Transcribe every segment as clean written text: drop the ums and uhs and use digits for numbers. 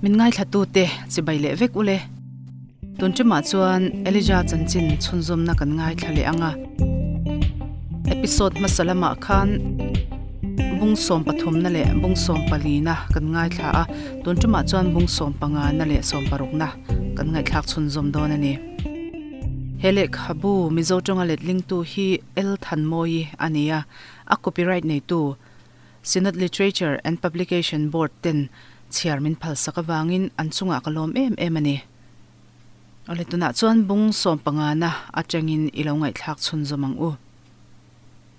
Min ngaithlatute chibai leh vek ule. Tun ṭumah chuan Elijah chanchin chhunzawmna kan ngaithla leh ang a. Episode hmasa lamah khan bung sawm pathumna leh bung sawm palina kan ngaithla a, tun ṭumah chuan bung sawm pangana leh sawm parukna kan ngaihthlak chhunzawm dawn a ni. He lehkhabu Mizo ṭawnga letlingtu hi L Thanmawi a ni a, a copyright neitu Synod Literature and Publication Board ten chhiar min phalsak avangin an chungah ka lawm em em a ni. Awle tunah chuan bung sawmpangana atangin i lo ngaihthlak chhunzawm ang u.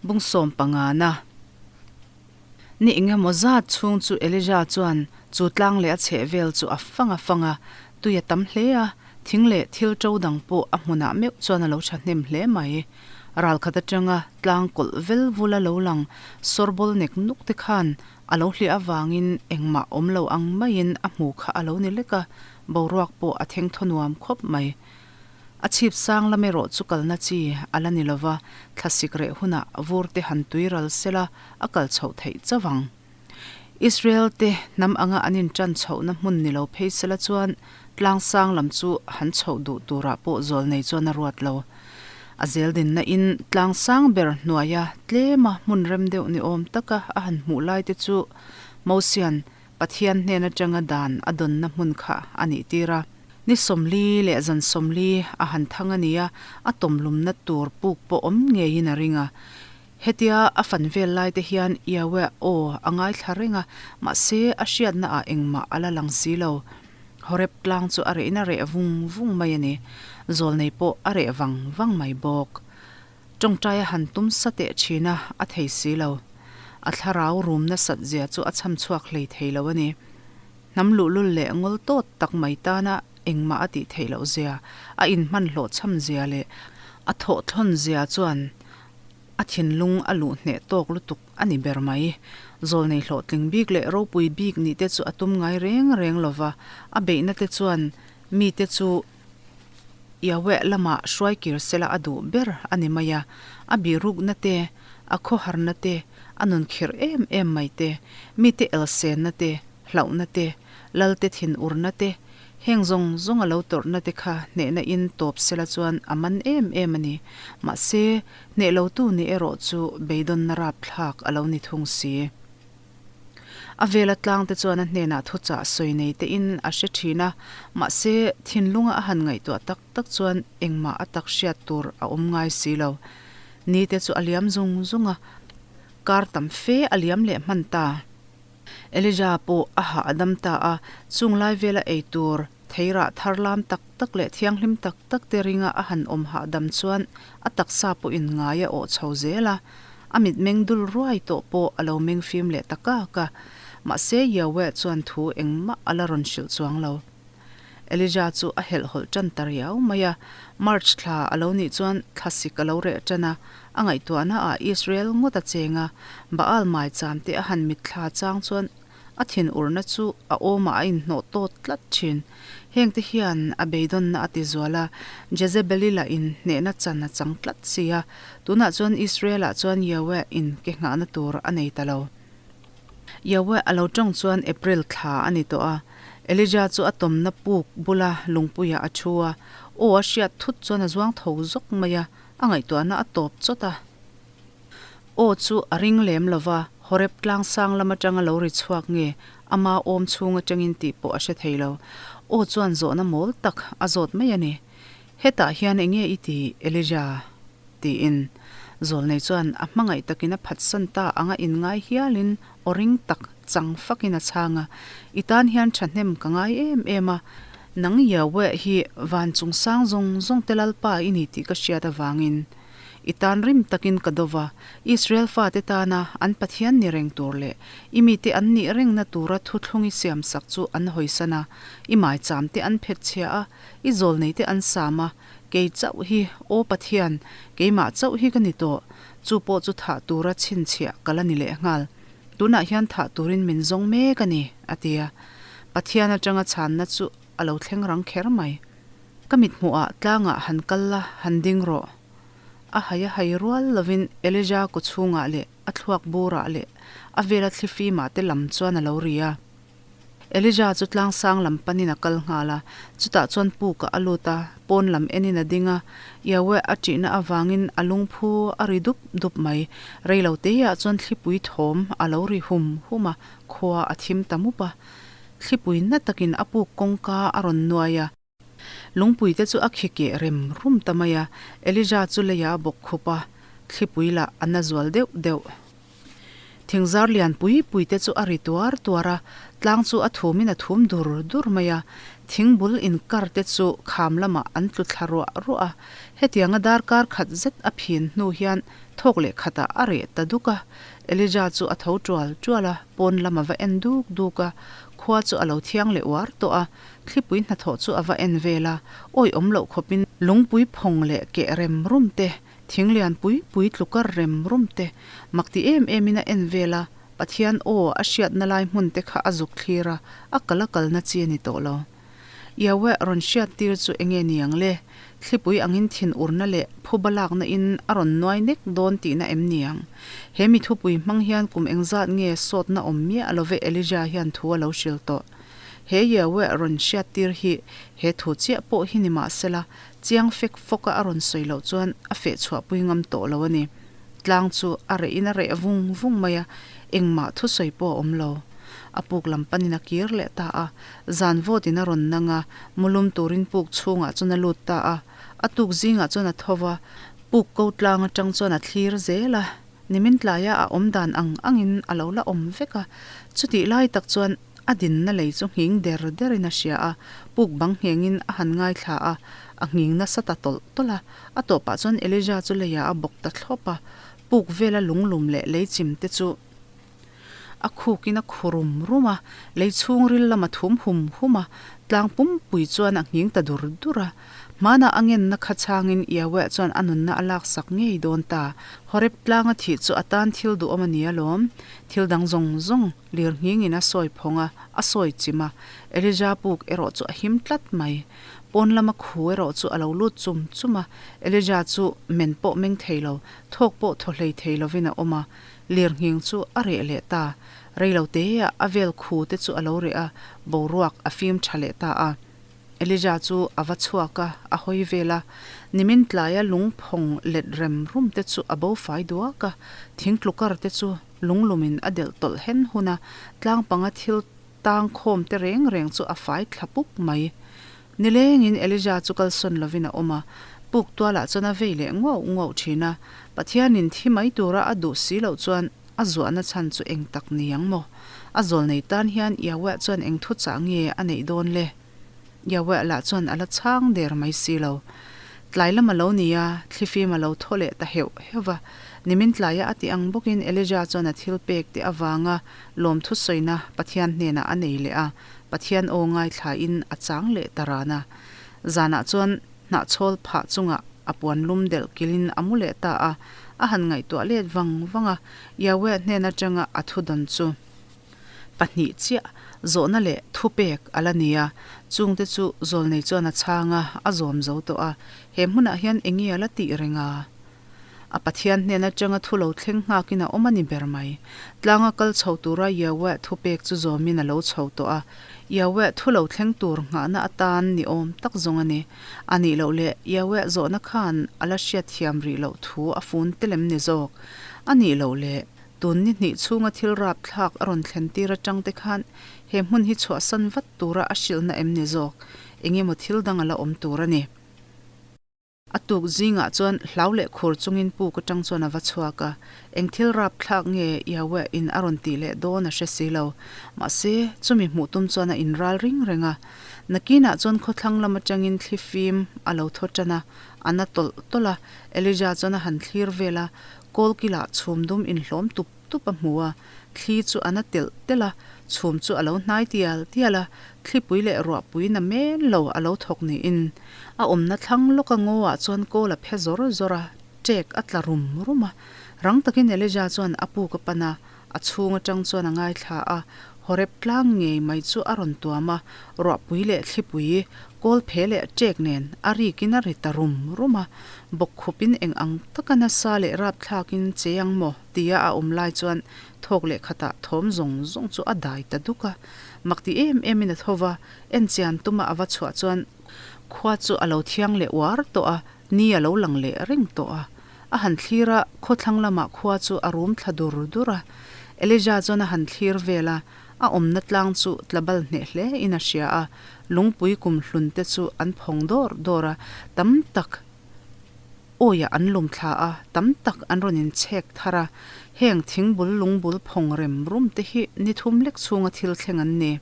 Bung sawmpangana Ni engemaw zat chhung chu Elijah chuan chu tlang leh a chheh vel chu a fang a fang a, tui a tam hle a, thing leh thil to dang pawh a hmunah meuh chuan a lo thahnem hle mai. Ralkhat atanga tlang kawlh vel vula lo lang sawrbawl nek nuk te khan a lo hliah avangin engmah awm lo ang maiin a hmu kha a lo ni lek a, boruak pawh a theng thaw nuam khawp mai. A chhip sang lam erawh chu kalna chi a la ni lova, thlasik reh hunah vur te han tui ral sela a kal chhoh theih chauh ang. Israel te hnam anga an inṭan chhohna hmun ni lo phei sela chuan tlang sang lam chu han chhoh duh turah pawh zawl nei chuan a ruat lo. A zel dinna in tlang sang ber hnuaia tlema hmun rem deuh ni awm taka a han hmuh lai te chu Mosian Pathian hnen atanga dan a dawnna hmun kha a nih tir a. Ni 40 leh zan 40 a han thang a nia, a tawmlumna tur puk pawh awm ngeiin a ring a. Hetia a fan vel lai te hian Yahweh aw a ngaithla reng a, mahse a hriatna ah engmah a la lang si lo. Horeb tlang chu a rehin a reh vung vung mai a ni. Zawlnei pawh a reh vang vang mai bawk. Tawngtai a han tum sa teh thin a, a thei si lo. A thlarau rum nasat zia chu a chham chhuak hlei thei lo a ni. Hnam luhlul leh ngawl tawt tak mai tana engmah a tih theih loh zia, a inhman hlawhchham zia leh a thawhthlawn zia chuan A thinlung a luh hneh tawk lutuk a ni ber mai. Zawlnei hlawhtling bik leh ropui bik nih te chu a tum ngai reng reng lo va, a beihna te chuan mite chu Yahweh lamah hruai kir sela a duh ber a ni mai a. A birukna te, a khawharna te, a nun khirh em em mai te, mite elsenna te, hlauhna te, lalte thinurna te, Heng zawng zawng a lo tawrhna te kha hnehna in tawp sela chuan a man em em a ni. Mahse, hneh lotu ni erawh chu beidawnna rapthlak a lo ni thung si. A vela tlang te chuan a hnenah thuchah sawi nei te in a hre thin a, mahse, thinlunga a han ngaihtuah tak tak chuan engmah a tak hriat tur a awm ngai si lo. Ni te chu a liam zung zung a, kar tam fe a liam leh hman ta. Elijah pawh a hah a dam ta a, chung lai vela ei tur theirah thar lam tak tak leh thianghlim tak tak te ringa a han awm hahdam chuan a taksa pawhin ngai a awh chho zel a, a mitmeng dul ruai tawh pawh a lo meng fim leh ta kak a. Mahse Yahweh chuan thu engmah a la rawn hrilh chuang lo. Elijah chu a helhhawlh tan ta riau mai a, March thla a lo nih chuan thlasik a lo reh tan a, a ngaihtuahna ah Israel ngawt a cheng a, Baal maicham te a han mitthla chang chuan a thinurna chu a awmah a inhnawh tawt tlat thin. Heng te hian a beidawnna a ti zual a, Jezebeli lah in hnehna chan a chang tlat si a, tunah chuan Israel ah chuan Yahweh in ke nghahna tur a nei ta lo. Yahweh a lo tawng chuan April thla a ni tawh a, Elijah chu a tawmna puk bula lungpuiah a thu a, aw a hriat thut chuan a zuang tho zawk mai a, a ngaihtuahna a tawp chawt a. Aw chu a ring lem lo va, Horeb tlang sang lam atanga lo ri chhuak nge ama awm chhung atangin tih pawh a hre thei lo. Aw chuan zawhna mawl tak a zawt mai a ni. Hetah hian enge i ti, Elijah? tiin. Zawlnei chuan a hmangaih takin a phatsan ta anga inngai hialin aw ring tak chang fakin a chhang a, I tan hian thahnem ka ngai em em a, nang Yahweh hi van chung sang zawng zawng te Lalpa i ni tih ka hriat avangin i tan rim takin ka do va, Israel fate tana an Pathian ni reng tur leh i mite an nih rengna tura thuthlung i siamsak chu an hawisan a, i maicham te an phet chhia a, I zawlneite an sam a, kei chauh hi, Aw Pathian, keimah chauh hi ka ni tawh, chu pawh chu thah tura chhinchhiah ka la ni lehnghal. Tunah hian thah turin min zawng mek a ni, a ti a. Pathian atanga chhanna chu a lo thleng rang kher mai. Ka mithmuhah tlangah han kal la, han ding rawh. A hai a hai rual lovin Elijah kaw chhungah leh a thluak burah leh a vela thlifimah te lam chuan a lo ri a. Elijah chu tlang sang lam panin a kal nghal a, chutah chuan pukah a lut a, pawn lam enin a ding a. Yahweh a ṭihna avangin a lungphu a ri dup dup mai. Reilo teiah chuan thlipui thawm a lo ri hum hum a, khua a thim ta mup a. Thlipui na takin a puk kawngka a rawn nuai a. Lungpui te chu a khi keh rem rum ta mai a, Elijah chu leiah a bawk khup a, thlipui lah a na zual deuh deuh. Thingzar lian pui pui te chu a ri tuar tuar a, tlang chu a thumin a thum dur dur mai a, thingbul inkar te chu kham lamah an tlu thla ruah ruah a. Hetianga darkar khat zet a phin hnu hian thawk leh khatah a reh ta duk a, Elijah chu a tho tual tual a, pawn lam a va en duk duk a, khua chu a lo thiang leh uar tawh a, Thlipui hnathawh chu a va en vel a, awi awm loh khawpin lungpui phawng leh keh rem rum te, thing lian pui pui tlukar rem rum te, mak ti em emin a en vel a, Pathian aw a hriatna lai hmun te kha a zuk thlir a, a kal a kalna chi a ni tawh lo. Yahweh rawn hriat tir chu enge ni ang le? Thlipui angin thin urna leh phuba lakna in a rawn nuai nek dawn tihna em ni ang? He mi thupui hmang hian kum engzat nge sawtna awm miah love Elijah hian thu a lo hril tawh. He Yahweh rawn hriattir hi he thu chiah pawh hi ni mah sela, chiang fek fawka a rawn sawi loh chuan a feh chhuahpui ngam tawh lo a ni. Tlang chu a rehin a reh vung vung mai a, engmah thusawi pawh a awm lo. A puk lam panin a kir leh ta a, zan vawtin a rawn nang a, mulum turin puk chhungah chuan a lut ta a. A tuk zingah chuan a tho va, puk ko tlang atang chuan a thlir zel a, nimin tlaia a awm dan ang angin a lo la awm vek a. Chutih lai tak chuan A dinna lei chu nghing der derin a hria a, puk bang nghengin a han ngaithla a, a nghing nasa ta tawlh tawlh a. A tawpah chuan Elijah chu leiah a bawk ta thlawp a, puk vela lunglum leh lei chim te chu a khukin a khu rum rum a, lei chhungril lam a thum hum hum a, tlang pumpui chuan a nghing ta dur dur a. Hmanah a ngenna kha chhangin Yahweh chuan a nunna a laksak ngei dawn ta. Horeb tlanga thih chu a tan thil duhawm a ni alawm. Thil dang zawng zawng. Lirnghingin a sawi phawng a, a sawi chim a. Elijah puk erawh chu a him tlat mai. Pawn lama khu erawh chu a lo lut chum chum a. Elijah chu men pawh meng thei lo, thawk pawh thaw hlei thei lovin a awm a. Lirnghing chu a reh leh ta. Rei lo teah a vel khu te chu a lo reh a, boruak a fim tha leh ta a. Elijah chu a va chhuak a, a hawi vel a. Nimin tlaia lungphawng let rem rum te chu a bo fai duak a, thingtlukar te chu Lunglumin a delh tawlh hen hun a, tlang panga thil tang khawm te reng reng chu a fai thla puk mai. Nilengin Elijah chu kalsawn lovin a awm a, puk tualah chuan a vei leh nguau nguau thin a. Pathianin thi mai tura a duh si loh chuan a zuahna chhan chu eng tak ni ang maw? A zawl nei tan hian Yahweh chuan eng thuchah nge a neih dawn le? Yahweh lah chuan a la chhang der mai si lo. Tlai lam a lo ni a, thlifim a lo thaw leh ta heuh heuh va. Nimin tlaia a tih ang bawkin Elijah chuan a thil pek te avanga lawmthu sawina Pathian hnenah a nei leh a, Pathian aw ngaithlain a chang leh ta ran a. Zanah chuan hnahchhawl phah chungah a puan lum delh kilhin a mu leh ta a, a han ngaihtuah let vang vang a, Yahweh hnen atanga a thudawn chu. Pahnih chiah, zawhna leh thupek a la ni a, chungte chu zawlnei chuan a chhang a, a zawm zo tawh a, he hmunah hian eng nge a la tih reng a? A Pathian hnen atanga thu lo thleng nghakin a awm a ni ber mai. Tlanga kal chho tura Yahweh thupek chu zawmin a lo chho tawh a, Yahweh thu lo thleng tur nghahna atan ni awm tak zawng a ni. A nih loh leh Yahweh zawhna khan a la hriatthiam rih loh thu a fun telem ni zawk. A nih loh leh Tun ni hnih chhunga thil rap thlak a rawn thlen tir atang te khan he hmun hi chhuahsan vat tura a hrilhna em ni zawk? Eng emaw thil dang a la awm tur a ni. A tuk zingah chuan hlau leh khur chungin puk atang chuan a va chhuak a, eng thil rap thlak nge Yahweh in a rawn tih leh dawn a hre si lo. Mahse, chumi hmuh tum chuan a inral ring reng a. Nakinah chuan khawthlang lam atangin thli fim a lo thaw tan a, a na tawlh tawlh a. Elijah chuan a han thlir vel a, Kawlkilah chhum dum inhlawm tup tup a hmu a, thli chu a na telh telh a, chhum chu a lo hnai tial tial a, thlipui leh ruahpui na men lo a lo thawk niin a awmna thlang lawka ngawah chuan kawl a phe zawr zawr a, ṭek a tla rum rum a. Rang takin Elijah chuan a puk a pan a, a chhung atang chuan a ngaithla a. Horeb tlang ngei mai chu a rawn tuam a, ruahpui leh thlipui, kawl phe leh ṭek nen a rikin a ri ta rum rum a. Bawkkhupin eng ang taka nasa leh rapthlakin che ang maw tia a awm lai chuan thawk leh khatah thawm zawng zawng chu a dai ta duk a. Mak ti em emin a tho va, enchian tuma a va chhuah chuan khua chu a lo thiang leh uar tawh a, ni a lo lang leh reng tawh a. A han thlir a, khawthlang lamah khua chu a rum thla dur dur a. Elijah chuan a han thlir vel a, a awmna tlang chu tlabal hneh hle in a hria a, lungpui kum hlun te chu an phawng dawr dawr a, tam tak awiah an lum thla a, tam tak an rawn inchhek thar a, heng thingbul lungbul phawng rem rum te hi ni thum lek chhunga thil thleng an ni.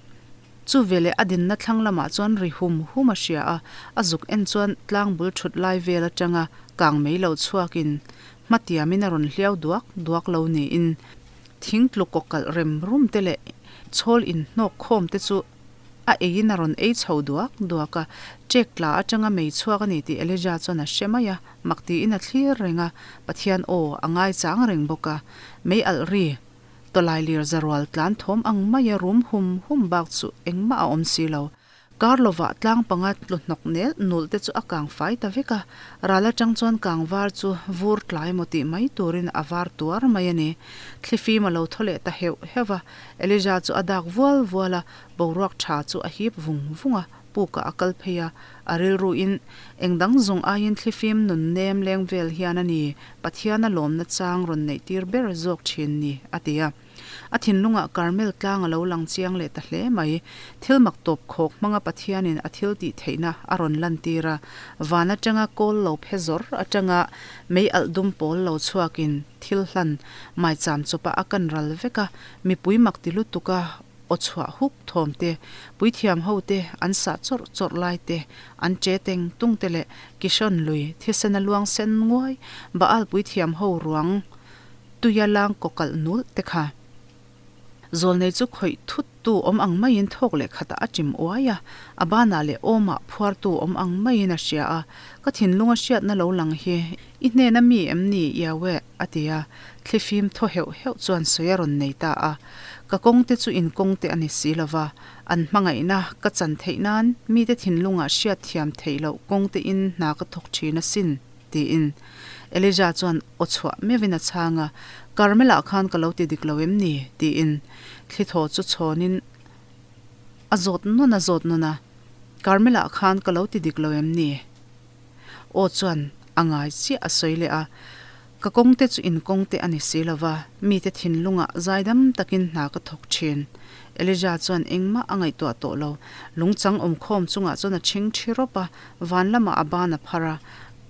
Chu veleh a dinna thlang lamah chuan ri hum hum a hria a, a zuk en chuan tlang bul thut lai vel atanga kang mei lo chhuakin hmatiamin a rawn hliau duak duak lo niin thing tlu kawkalh rem rum te leh chhawl inhnawk khawm te chu a eiin a rawn ei chho duak duak a. Ṭek tla atanga mei chhuak a ni tih Elijah chuan a hre mai a, mak tiin a thlir reng a, Pathian aw a ngaichang reng bawk a, mei alh ri Tawlailir zarual tlan thawm ang maia rum hum hum bak chu engmah a awm si lo. Kar lovah tlang panga tlu hnawk nel nulh te chu a kang fai ta vek a, ral atang chuan kang var chu vur tlai maw tih mai turin a var tuar mai a ni. Thlifim a lo thaw leh ta heuh heuh a, Elijah chu a dak vual vual a, boruak tha chu a hip vung vung a. Pukah a kal phei a, a rilruin eng dang zawng aiin thlifim nun nem leng vel hian a ni, Pathian a lawmna chang rawn neih tir ber zawk thin ni, a ti a. A thinlungah Karmel tlang a lo lang chiang leh ta hle mai. Thil mak tawp khawk hmanga Pathianin a thil tih theihna a rawn lantir a, van atanga kawl lo phe zawr atanga mei alh dum pawl lo chhuakin thil hlan maicham chawpa a kan ral vek a, mipui mak ti lutuk a aw chhuah huk thawm te, puithiam ho te an sah chawrh chawrh lai te, an che teng tung te leh Kishon lui thisena luang sen nguai Baal puithiam ho ruang tuia lang kawkalh nulh te kha. Zawlnei chu khawih thut tu awm ang maiin thawk leh khatah a chim uai a, a banah leh awmah phuar tu awm ang maiin a hria a, Ka thinlunga hriatna lo lang hi i hnena mi em ni Yahweh? a ti a, thlifim thaw heuh heuh chuan sawi a rawn nei ta a. Ka kawngte chu in kawngte a ni si lo va, an hmangaihna ka chan theih nan mite thinlungah hriat thiam theih loh kawngte in hna ka thawk thin asin, tiin. Elijah chuan aw chhuah meuhin a chhang a, Karmelah khan ka lo ti dik lo em ni? tiin. Thli thaw chu chhawnin a zawt nawn a zawt nawn a, Karmelah khan ka lo ti dik lo em ni? Aw chuan a ngai chiah a sawi leh a, Ka kawngte chu in kawngte a ni si lo va, mite thinlungah zaidam takin hna ka thawk thin. Elijah chuan engmah a ngaihtuah tawh lo. Lungchang awmkhawm chungah chuan a chhing thi rawp a, van lamah a ban a phar a.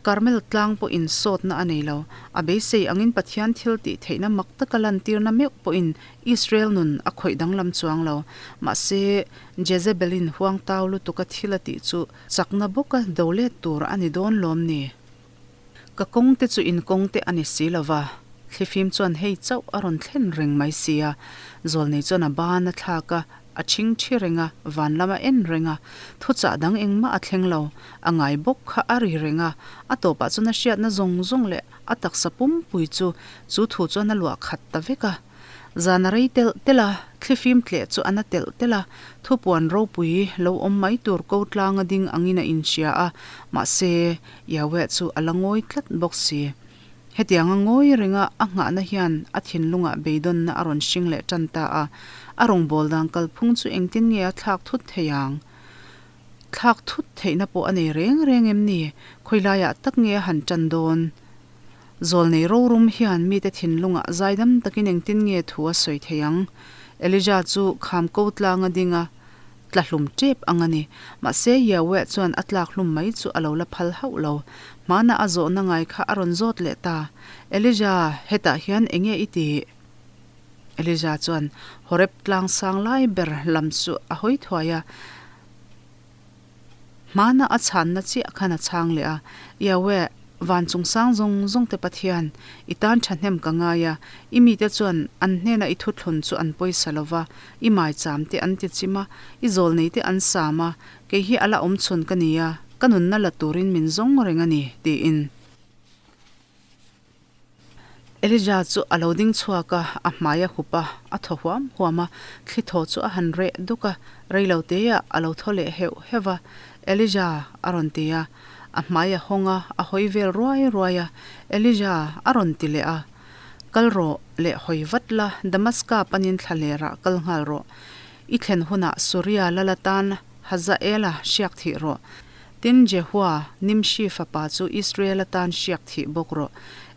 Karmel tlang pawhin sawtna a nei lo. A beisei angin Pathian thil tih theihna mak taka lantirna meuh pawhin Israel nun a khawih danglam chuang lo. Mahse, Jezebelin huangtau lutuka thil a tih chu Chakna bawka do let tur a ni dawn lawm ni? Ka kawngte chu in kawngte a ni si lo va, thlifim chuan hei chauh a rawn thlen reng mai si a. Zawlnei chuan a ban a thlak a, a chhing thi reng a, van lam a en reng a. Thuchah dang engmah a thleng lo, a ngai bawk kha a ri reng a. A tawpah chuan a hriatna zawng zawng leh a taksa pumpui chu chu thu chuan a luah khat ta vek a. Zan a rei telh telh a, thlifim tleh chu a na telh telh a, thupuan ropui lo awm mai tur ko tlanga ding angin a inhria a, mahse, Yahweh chu a la ngawi tlat bawk si. Hetianga ngawi ringa a nghahna hian a thinlungah beidawnna a rawn hring leh tan ta a, a rawngbâwl dan kalphung chu engtin nge a thlak thut thei ang? Thlak thut theihna pawh a nei reng reng em ni? Khawilaiah tak nge a han tan dawn? Zawlnei rorum hian mite thinlungah zaidam takin engtin nge thu a sawi thei ang? Elijah chu kham ko tlang a ding a, tla hlum tep ang a ni. Mahse, Yahweh chuan a tlak hlum mai chu a lo la phal hauh lo. Hmanah a zawhna ngai kha a rawn zawt leh ta. Elijah, hetah hian enge i tih? Elijah chuan Horeb tlang sang lai ber lam chu a hawi thuai a. Hmana a chhanna chiah khan a chhang leh a, Yahweh, van chungchang zawng zawng te Pathian, i tan thahnem ka ngai a, i mite chuan an hnena i thuthlun chu an pawisa lo va, i maicham te an ti chim a, i zawlnei te an sam a, kei hi a la awm chhun ka ni a, ka nunna la turin min zawng reng a ni, tiin. Elijah chu a lo ding chhuak a, a hmai a hup a, a thaw huam huam a, thli thaw chu a han reh duk a, rei lo teah a lo thaw leh heuh heuh va, Elijah a rawn ti a, a hmai a hawng a, a hawi vel ruai ruai a, Elijah a rawn ti leh a, Kal rawh leh hawi vat la, Damaska panin thla lerah kal nghal rawh. I thlen hunah Suria lal atan Hazaela hriak thih rawh. Tin, Jehua, Nimshi fapa chu Israel atan hriak thih bawk rawh.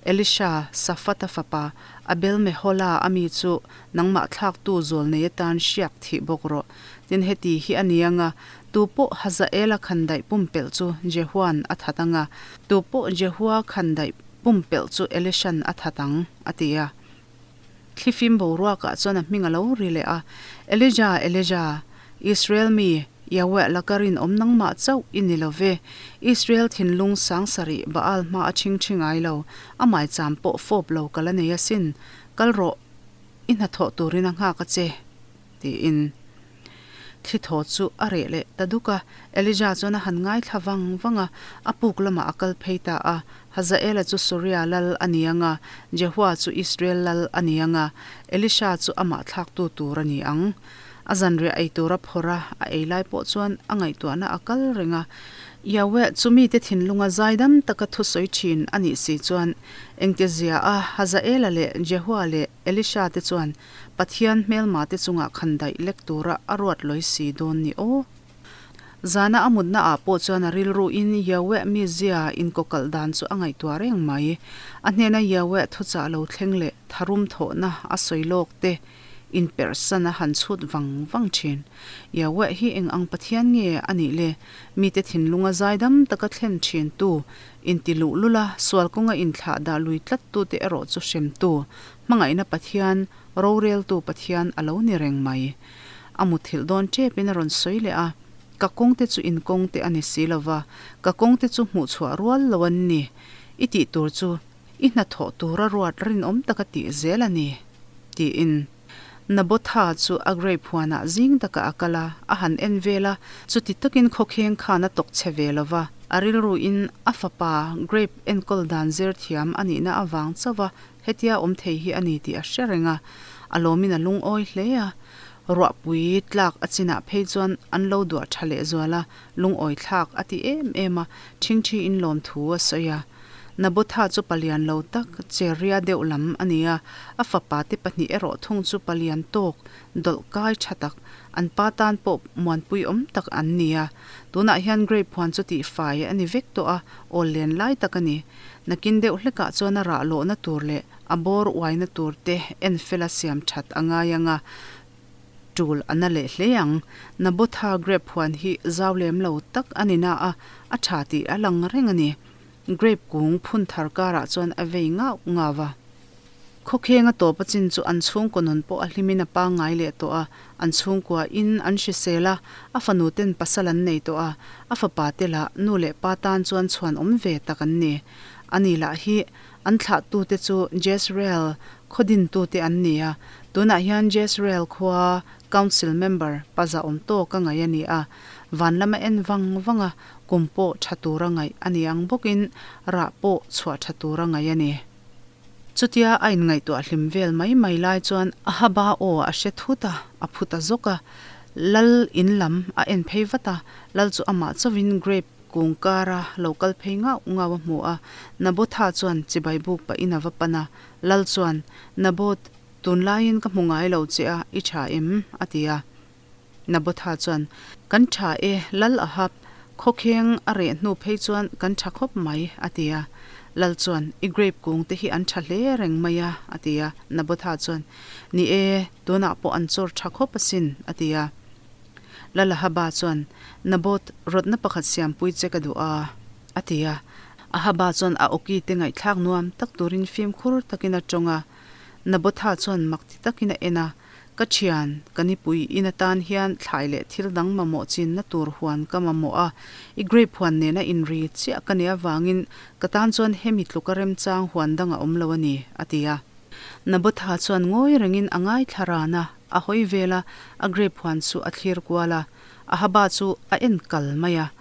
Elisha, Safata fapa, Abel-mehola a mi chu nangmah thlaktu zawlnei atan hriak thih bawk rawh. Tin, heti hi a ni ang a, tu pawh Hazaela khandaih pumpelh chu Jehua'n a that ang a, tu pawh Jehua khandaih pumpelh chu Elisha'n a that ang, a ti a. Thlifim boruakah chuan a hming a lo ri leh a, Elijah, Elijah, Israel mi, Yahweh laka rinawm nangmah chauh i ni lo ve. Israel thinlung sang sarih Baal hma a chhingchhi ngai lo, a maicham pawh fawp lo ka la nei asin. Kal rawh, i hnathawh turin a nghak a che, tiin. Thli thaw chu a reh leh ta duk a, Elijah chuan a han ngaithla vang vang a, a puk lamah a kal phei ta a. Hazaela chu Suria lal a ni ang a, Jehua chu Israel lal a ni ang a, Elisha chu amah thlaktu tur a ni ang. A zanriah ei tur a phawrh a, a ei lai pawh chuan a ngaihtuahna a kal reng a. Yahweh chu mite thinlunga zaidam taka thusawi thin a nih si chuan engtizia a Hazaela leh Jehua leh Elisha te chuan Pathian hmelma te chungah khandaih lek tura a ruat lawi si dawn ni aw. Zana a mutna ah pawh chuan a rilru in Yahweh mizia inkawkalh dan chu a ngaihtuah reng mai. A hnena Yahweh thuchah lo thleng leh tharum thawhna a sawi lawk te inperhsan a han chhut vang vang thin. Yahweh hi eng ang Pathian nge a nih le? Mite thinlunga zaidam taka thlen thin tu, inti luhlul a, sual kawnga inthlah dah lui tlat tute erawh chu hremtu, Hmangaihna Pathian, roreltu Pathian a lo ni reng mai. A muthilh dawn tepin a rawn sawi leh a, Ka kawngte chu in kawngte a ni si lo va, ka kawngte chu hmuhchhuah rual lo an ni. I tih tur chu i hnathawh tura ruat rinawm taka tih zel a ni, tiin. Nabotha chu a grape huanah zing takah a kal a, a han en vel a, chuti takin khawkheng khan a tawk chhe ve lo va, a rilruin a fapa grape enkawl dan zir thiam a nihna avang chauh va Hetia awm thei hi a ni tih a hre reng a, a lawmin a lungawi hle a. Ruahpui tlak a chinah phei chuan an lo duah tha leh zual a, lungawi thlak a ti em em a, ṭhingṭhi in lawm thu a sawi a. Nabotha chu palian lo tak, cherria deuh lam a ni a, a fapa te pahnih erawh thung chu palian tawk, dawlh kai tha tak, an pa tan pawh muanpui awm tak an ni a. Tunah hian grape huan chu tihfai a ni vek tawh a, awl len lai tak a ni. Nakin deuh hlekah chuan a rah lawhna tur leh a bawr uaina tur te en fela siam that a ngai ang a, tul a na leh hle ang. Nabotha grape huan hi zau lem lo tak a ni na a, a tha tih a lang reng a ni. Grape kung phun thar karah chuan a vei ngauh ngau a. Khawkhenga tawp a chin chu an chhungkaw nun pawh a hlimin a pangngai leh tawh a, an chhungkua in an hrisel a, a fanu ten pasal an nei tawh a, a fapa te lah nu leh pa tan chuan chhuan awm ve tak an ni. Ani lah hi an thlahtu te chu Jezreel khaw dintu te an ni a, tunah hian Jezreel khua Council member pa zahawm tawk a ngaih a ni a, van lama en vang vang a, kum pawh tha tura ngaih a ni ang bawkin rah pawh chhuah tha tura ngaih a ni. Chutia a inngaihtuah hlim vel mai mai lai chuan Ahaba aw a hre thut a, a phu ta zawk a. Lal in lam a en phei vat a, Lal chu amah chauhin grape kung kara lo kal phei ngauh ngauh a hmu a. Nabotha chuan chibai buk pahin a va pan a, Lal chuan, Naboth, tunlaiin ka hmu ngai lo che a, i tha em? a ti a. Nabotha chuan, Kan tha e, Lal Ahab, khawkheng a reh hnu phei chuan kan tha khawp mai, a ti a. Lal chuan, I grape kung te hi an tha hle reng mai a, a ti a. Nabotha chuan, Ni e, tunah pawh an chawr tha khawp asin, a ti a. Lal Ahaba chuan, Naboth, rawtna pakhat siampui che ka duh a, a ti a. Ahaba chuan a awki te ngaihthlak nuam tak turin fimkhur takin a tawng a. Nabotha chuan mak ti takin a en a. Ka thian, ka nipui in atan hian thlai leh thil dang mamawh chinna tur huan ka mamawh a, i grape huan nena inri chiah ka nih avangin ka tan chuan hemi tluka remchang huan dang a awm lo a ni, a ti a. Nabotha chuan ngawi rengin a ngaithla ran a, a hawi vel a, a grape huan chu a thlir kual a, Ahaba chu a en kal mai a,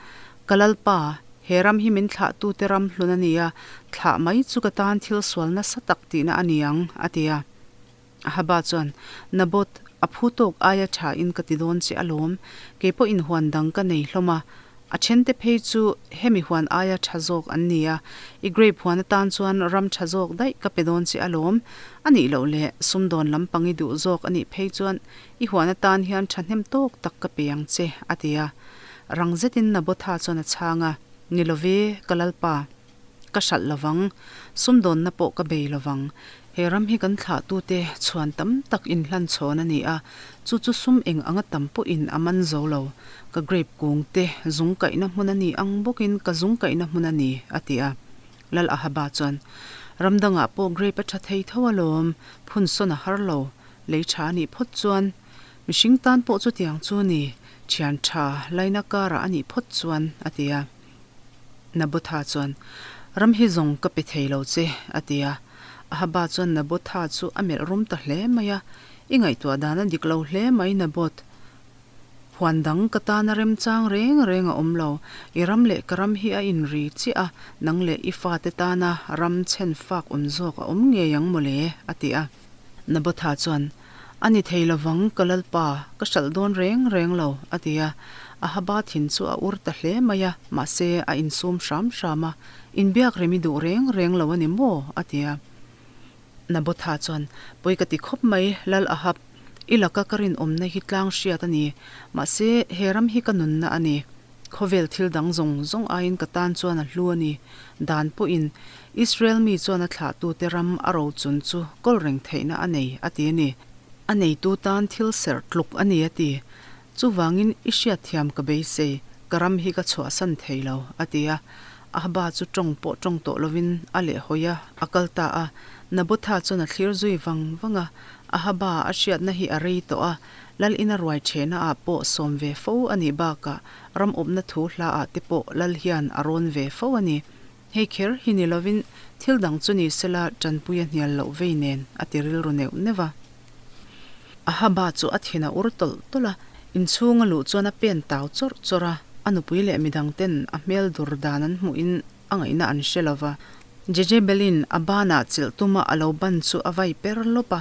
Ka Lalpa, He ram hi min thlahtute ram hlun a ni a, thlah mai chu ka tan thil sual nasa tak tihna a ni ang, a ti a. Ahaba chuan, Naboth, a phu tawk aia tha in ka ti dawn che alawm, kei pawh in huan dang ka nei hlawm a, a thente phei chu hemi huan aia tha zawk an ni a, i grape huan atan chuan ram tha zawk daih ka pe dawn che alawm, a nih loh leh sumdawn lampang i duh zawk a nih phei chuan i huan atan hian thahnem tawk tak ka pe ang che, a ti a. Rang zetin Nabotha chuan a chhang a, Ni love, ka lalpa. Ka hralh lovang, sumdawnna pawh ka bei lovang. He ram hi kan thlahtute chhuan tam tak inhlan chhawn a ni a, chu chu sum eng anga tam pawhin a man zo lo. Ka grape kung te zung kaihna hmun a ni ang bawkin ka zung kaihna hmun a ni, a ti a. Lal Ahaba chuan, Ram dangah pawh grape a tha thei tho alawm, phun sawn a har lo, lei tha a nih phawt chuan. Mihring tan pawh chutiang chu ni, thian tha laina karah a nih phawt chuan, a ti a. Nabotha chuan, Ram hi zawng ka pe thei lo che, a ti a. Ahaba chuan Nabotha chu a melh rum ta hle mai a, I ngaihtuah dan a dik lo hle mai Naboth. Huan dang ka tana remchang reng reng a awm lo. I ram leh ka ram hi a inri chiah a, nang leh i fate tana ram chhen fak awm zawk a awm ngei ang mawle, a ti a. Nabotha chuan, A ni thei lovang, ka lalpa, ka hralh dawn reng reng lo, a ti a. Ahaba thin chu a ur ta hle mai a, mahse a insum hram hram a, Inbiak rem i duh reng reng lo a ni maw? a ti a. Nabotha chuan, Pawi ka ti khawp mai, Lal Ahab, i laka ka rinawmna hi tlang hriat a ni, mahse he ram hi ka nunna a ni. Khawvel thil dang zawng zawng aiin ka tan chuan a hlu a ni. Dan pawhin, Israel mi chuan a thlahtute ram a rochun chu kawl reng theihna a nei, a ti a ni. A neitu tan thil serh tluk a ni, a ti. Chuvangin i hriatthiam ka beisei, ka ram hi ka chhuahsan thei lo, a ti a. Ahaba chu tawng pawh tawng tawh lovin a lehhawi a, a kal ta a. Nabotha chuan a thlir zui vang vang a. Ahaba a hriatna hi a rei tawh a, Lal ina ruai ṭhehna ah pawh sawm ve fo a nih bakah ram awpna thu hla ah te pawh Lal hian a rawn ve fo a ni. Hei kher hi ni lovin thil dang chu ni sela ṭanpui a hnial loh vei nen a ti rilru neuh neuh a. Ahaba chu a thin a ur tawlh tawlh a, inchhung a luh chuan a pen tau chawrh chawrh a, a nupui leh midang ten a hmel dur dan an hmuhin a ngaihna an hre lo va. Jezebelin a banah chilh tuma a lo ban chu a vai per lawp a,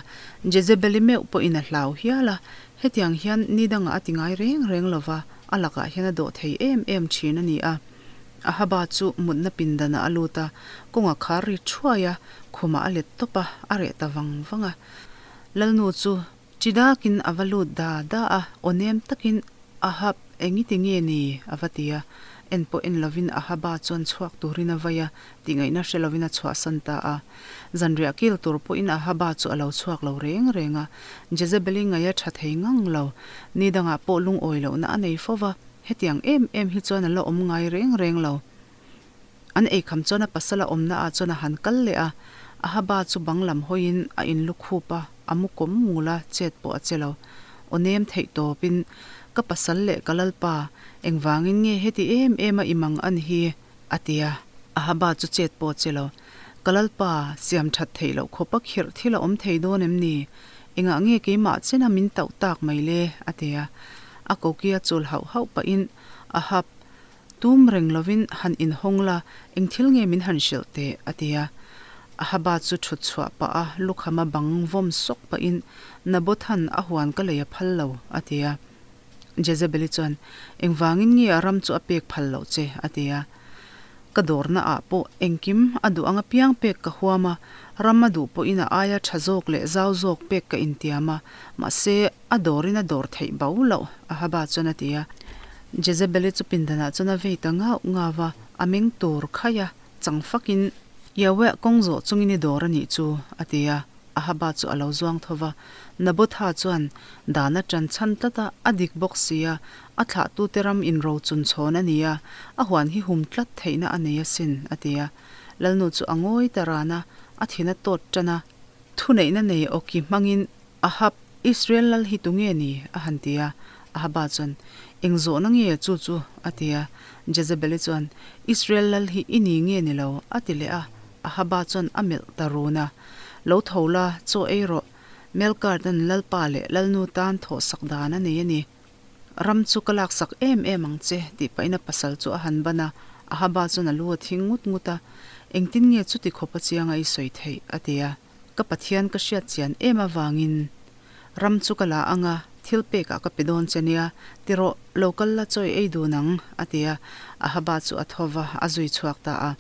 Jezebeli meuh pawhin a hlau hial a, hetiang hian ni dangah a ti ngai reng reng lo va, a lakah hian a dawh thei em em thin a ni a. Ahaba chu mutna pindanah a lut a, kawng a khar ri thuai a, khumah a let tawp a, a reh ta vang vang a. Lalnu chu Chi dakin a va lut da da a, aw nem takin Ahab, engiti nge ni? a va ti a. En pawh en lovin Ahaba chuan chhuak turin a vai a, tih ngaihna hre lovin a chhuahsan ta a. Zanriah kil tur pawhin Ahaba chu a lo chhuak lo reng reng a. Jezebeli ngaih a tha thei ngang lo. Ni dangah pawh lungawi lohna a nei fo va, hetiang em em hi chuan a la awm ngai reng reng lo. An eikham chuan a pasal a awmna ah chuan a han kal leh a, Ahaba chu bang lam hawiin a inlu khup a, a mu kawm ngul a, chet pawh a che lo. Aw nem theih tawpin, Ka pasal leh ka lalpa, engvangin nge heti em em a i mang an hi? a ti a. Ahaba chu chet pawh a che lo. Ka lalpa, siam that theih loh khawpa khirh thil a awm thei dawn em ni? Engah nge keimah chena min tauh tak mai le? a ti a. A koki a chul hauh hauh pahin, Ahab, Tum reng lovin han inhawng la, eng thil nge min han hrilh teh? a ti a. Ahaba chu thut chhuah pah a, lukhama bang vawm sawk pahin, Nabothan a huan ka lei a phal lo, a ti a. Jezebeli chuan, Engvangin nge a ram chu a pek phal loh che? a ti a. Ka dawrna ah pawh engkim a duh ang apiang pek ka huam a, ram a duh pawhin a aia tha zawk leh zau zawk pek ka intiam a, mahse, A dawrin a dawr theih bo loh, Ahaba chuan a ti a. Jezebeli chu pindanah chuan a vei ta ngauh ngau va, a meng tur khaih a, chang fakin, Yahweh kawng zawh chungin i dawr a nih chu, a ti a. Ahaba chu a lo zuang tho va. Nabotha chuan dan a ṭan chhan tlat a, a dik bawk si a, a thlahtute ram inro chun chhawn a ni a, a huan hi hum tlat theihna a nei asin, a ti a. Lalnu chu a ngawi ta ran a, a thin a tawt ṭan a. Thuneihna nei awki hmangin Ahab, Israel lal hi tunge ni? a han ti a. Ahaba chuan, Eng zawhna nge chu chu? a ti a. Jezebeli chuan, Israel lal hi i ni nge ni lo? a ti leh a. Ahaba chuan a melh ta run a. Lo tho la, chaw ei rawh. Melkartan lalpa leh lalnu tan thawhsak dan a nei a ni. Ram chu ka laksak em em ang che, tih pahin a pasal chu a han ban a. Ahaba chuan a lu a thing ngut ngut a, Engtin nge chuti khawpa chianga i sawi theih? a ti a. Ka Pathian ka hriat chian em avangin ram chu ka la ang a, thil pekah ka pe dawn che nia, ti rawh, lo kal la chawi ei dun ang, a ti a. Ahaba chu a tho va, a zui chhuak ta a.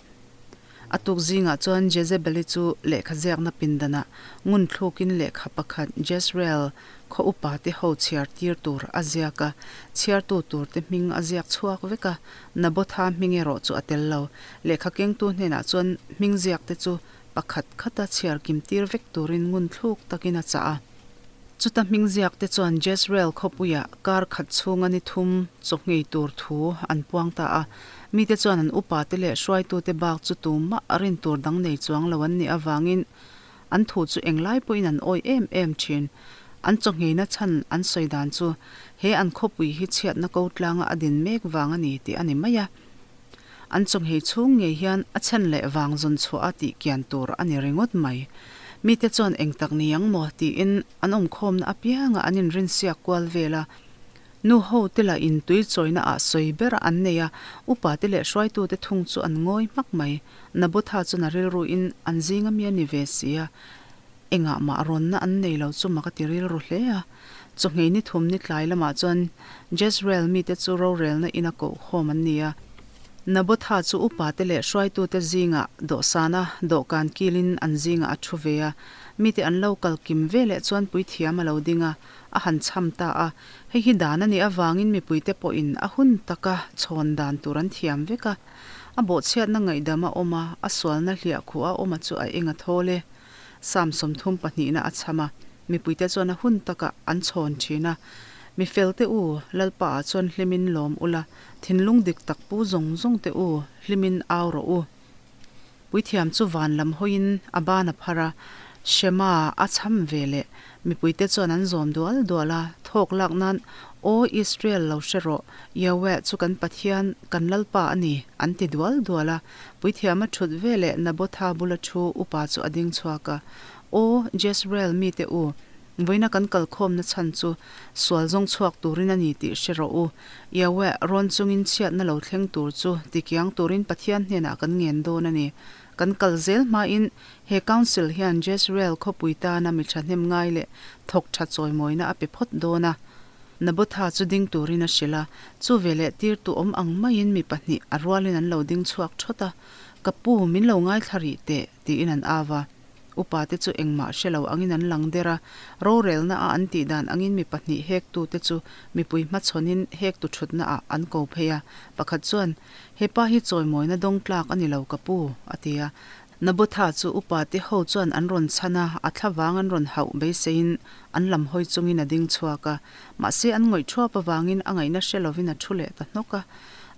A tuk zingah chuan Jezebeli chu lehkha ziakna pindanah ngun thlukin lehkha pakhat Jezreel khaw upa te ho chhiar tir tur a ziak a, chhiartu tur te hming a ziak chhuak vek a, Nabotha hming erawh chu a tel lo. Lehkha kengtu hnenah chuan hming ziak te chu pakhat khata chhiar kim tir vek turin ngun thluk takin a chah a. Chuta hming ziak te chuan Jezreel khawpuiah kar khat chhunga ni thum chaw nghei tur thu an puang ta a. Mite chuan an upate leh hruaitute bak chu tumah rin tur dang nei chuang lo an nih avangin an thu chu englai pawhin an awih em em thin. An chaw ngheina chhan an sawi dan chu he an khawpui hi chhiatna ko tlanga a din mek vang a ni tih a ni mai a. An chawnghei chhung ngei hian a chhen leh vang zawn chhuah a tih kian tur a ni ringawt mai. Mite chuan eng tak ni ang maw tiin an awmkhawmna apianga an inrinsiak kual vel a. Nu ho te lah in tui chawina ah sawi ber an nei a, upa te leh hruaitu te thung chu an ngawi hmak mai. Nabotha chuan a rilru in an zinga mi a ni ve si a, engah mah rawnna an nei lo chu mak a ti rilru hle a. Chawhngei ni thum ni tlai lamah chuan Jezreel mite chu rorelna ina kohkhawm an ni a. Nabotha chu upate leh hruaitute zingah dawhsana dawhkan kilin an zingah a thu ve a. Mite an lo kal kim ve leh chuan puithiam a lo ding a, a han cham ta a. Hei hi dan a nih avangin mipuite pawhin a hun taka chhawn dan tur an thiam vek a. A bawhchhiatna ngaihdam a awm a, a sualna hliahkhuh a awm a chu a eng a thawl e. Psalm 30 pahnihna a chham a, mipuite chuan a hun takah an chhawn thin a. Mi felte u, Lalpa ah chuan hlimin lawm ula, thinlung dik tak pu zawng zawng te u, hlimin au rawh u. Puithiam chu van lam hawiin a ban a phar a, Shema a chham ve leh. Mipuite chuan an zawm dual dual a, thawk lak nan, Aw Israel lo hre rawh, Yahweh chu kan Pathian, kan Lalpa a ni, an ti dual dual a. Puithiam a thut veleh Nabotha bula thu upa chu a ding chhuak a, Aw Jezreel mite u, vawiina kan kalkhawmna chhan chu sual zawng chhuak turin a ni tih hre rawh u. Yahweh rawn chungin chhiatna lo thleng tur chu tikiang turin Pathian hnenah kan ngen dawn a ni. Kan kal zel hmain he Council hian Jezreel khawpui tana mi thahnem ngai leh thawk tha chawimawina a pe phawt dawn a. Nabotha chu ding turin a hrilh a, chu veleh tirtu awm ang maiin mi pahnih a rualin an lo ding chhuak thawt a, Ka pu, min lo ngaithla rih teh, tiin an au a. Upa te chu engmah hre lo angin an lang der a, rorelna a an tih dan angin mi pahnih hektute chu mipui hmachhawnin hektu thutna ah an ko phei a, pakhat chuan, He pa hi chawimawina dawng tlak a ni lo ka pu, a ti a. Nabotha chu upa te ho chuan an rawn chhan a, a thlavang an rawn hauh beiseiin an lam hawi chungin a ding chhuak a. Mahse an ngawih thuap avangin a ngaihna hre lovin a thu leh ta hnawk a.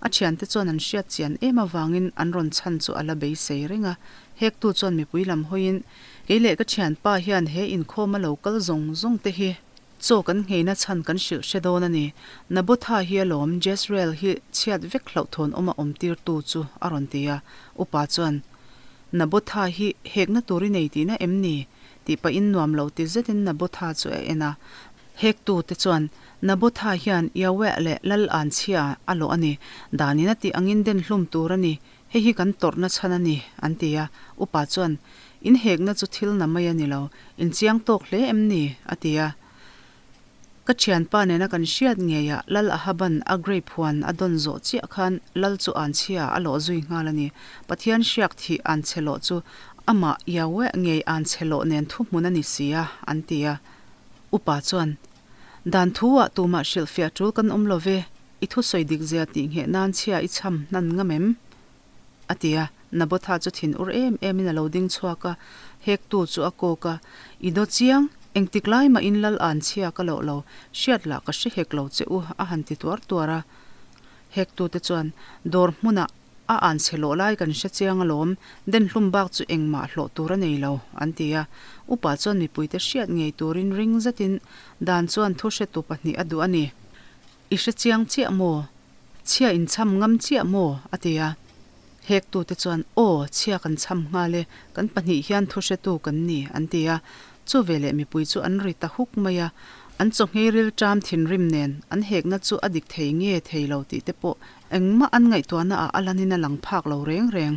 A thiante chuan an hriat chian em avangin an rawn chhan chu a la beisei reng a. Hektu chuan mipui lam hawiin, Kei leh ka thianpa hian he inkhawm a lo kal zawng zawng te hi Chaw kan ngheina chhan kan hrilh hre dawn a ni. Nabotha hi alawm Jezreel hi chhiat vek hlauhthawn awm a awm tirtu chu a rawn ti a. Upa chuan, Nabotha hi hekna tur i nei tihna em ni? tih pahin nuam lo ti zetin Nabotha chu a en a. Hektu te chuan, Nabotha hian Yahweh leh Lal Anchhia a lawh a ni. Danin a tih angin den hlum tur a ni. Hei hi kan tawrhna chhan a ni, an ti a. Upa chuan, In hekna chu thil na mai a ni lo, in chiang tawk hle em ni? a ti a. Ka thianpa nena kan hriat ngeiah Lal Ahaban a grape huan a dawn zawh chiah khan Lal chu anchhia a lawh zui nghal a ni. Pathian hriak thih anchhe lawh chu amah Yahweh ngei anchhe lawh nen thuhmun a ni si a, an ti a. Upa chuan, Dan thu-ah tumah hrilhfiah tul kan awm lo ve, i thusawi dikzia tih ngheh nan chhia i chham hnan ngam em? A ti a, Nabotha chu thin ur em emin a lo ding chhuak a, hektu chu a kawk a, I daw chiang, engtik lai mahin lal an chhia ka loh lo, hriat lah ka hre hek lo che u, a han ti tuar tuar a. Hektute chuan, Dawr hmunah A an chhe lawh lai kan hre chiang alawm, den hlum bak chu engmah hlawh tur a nei lo, an ti a. Upa chuan mipuite hriat ngei turin ring zetin dan chuan thu hretu pahnih a duh a ni. I hre chiang chiah maw? Chhia in chham ngam chiah maw? a ti a. Hektute chuan, Aw, chhia kan chham nghal e, kan pahnih hian thu hretu kan ni, an ti a. Chu veleh mipui chu an ri ta huk mai a. An chawhngei rilṭam thinrim nen an hekna chu a dik thei nge thei lo tih te pawh engmah an ngaihtuahna ah a lanin a lang phak lo reng reng.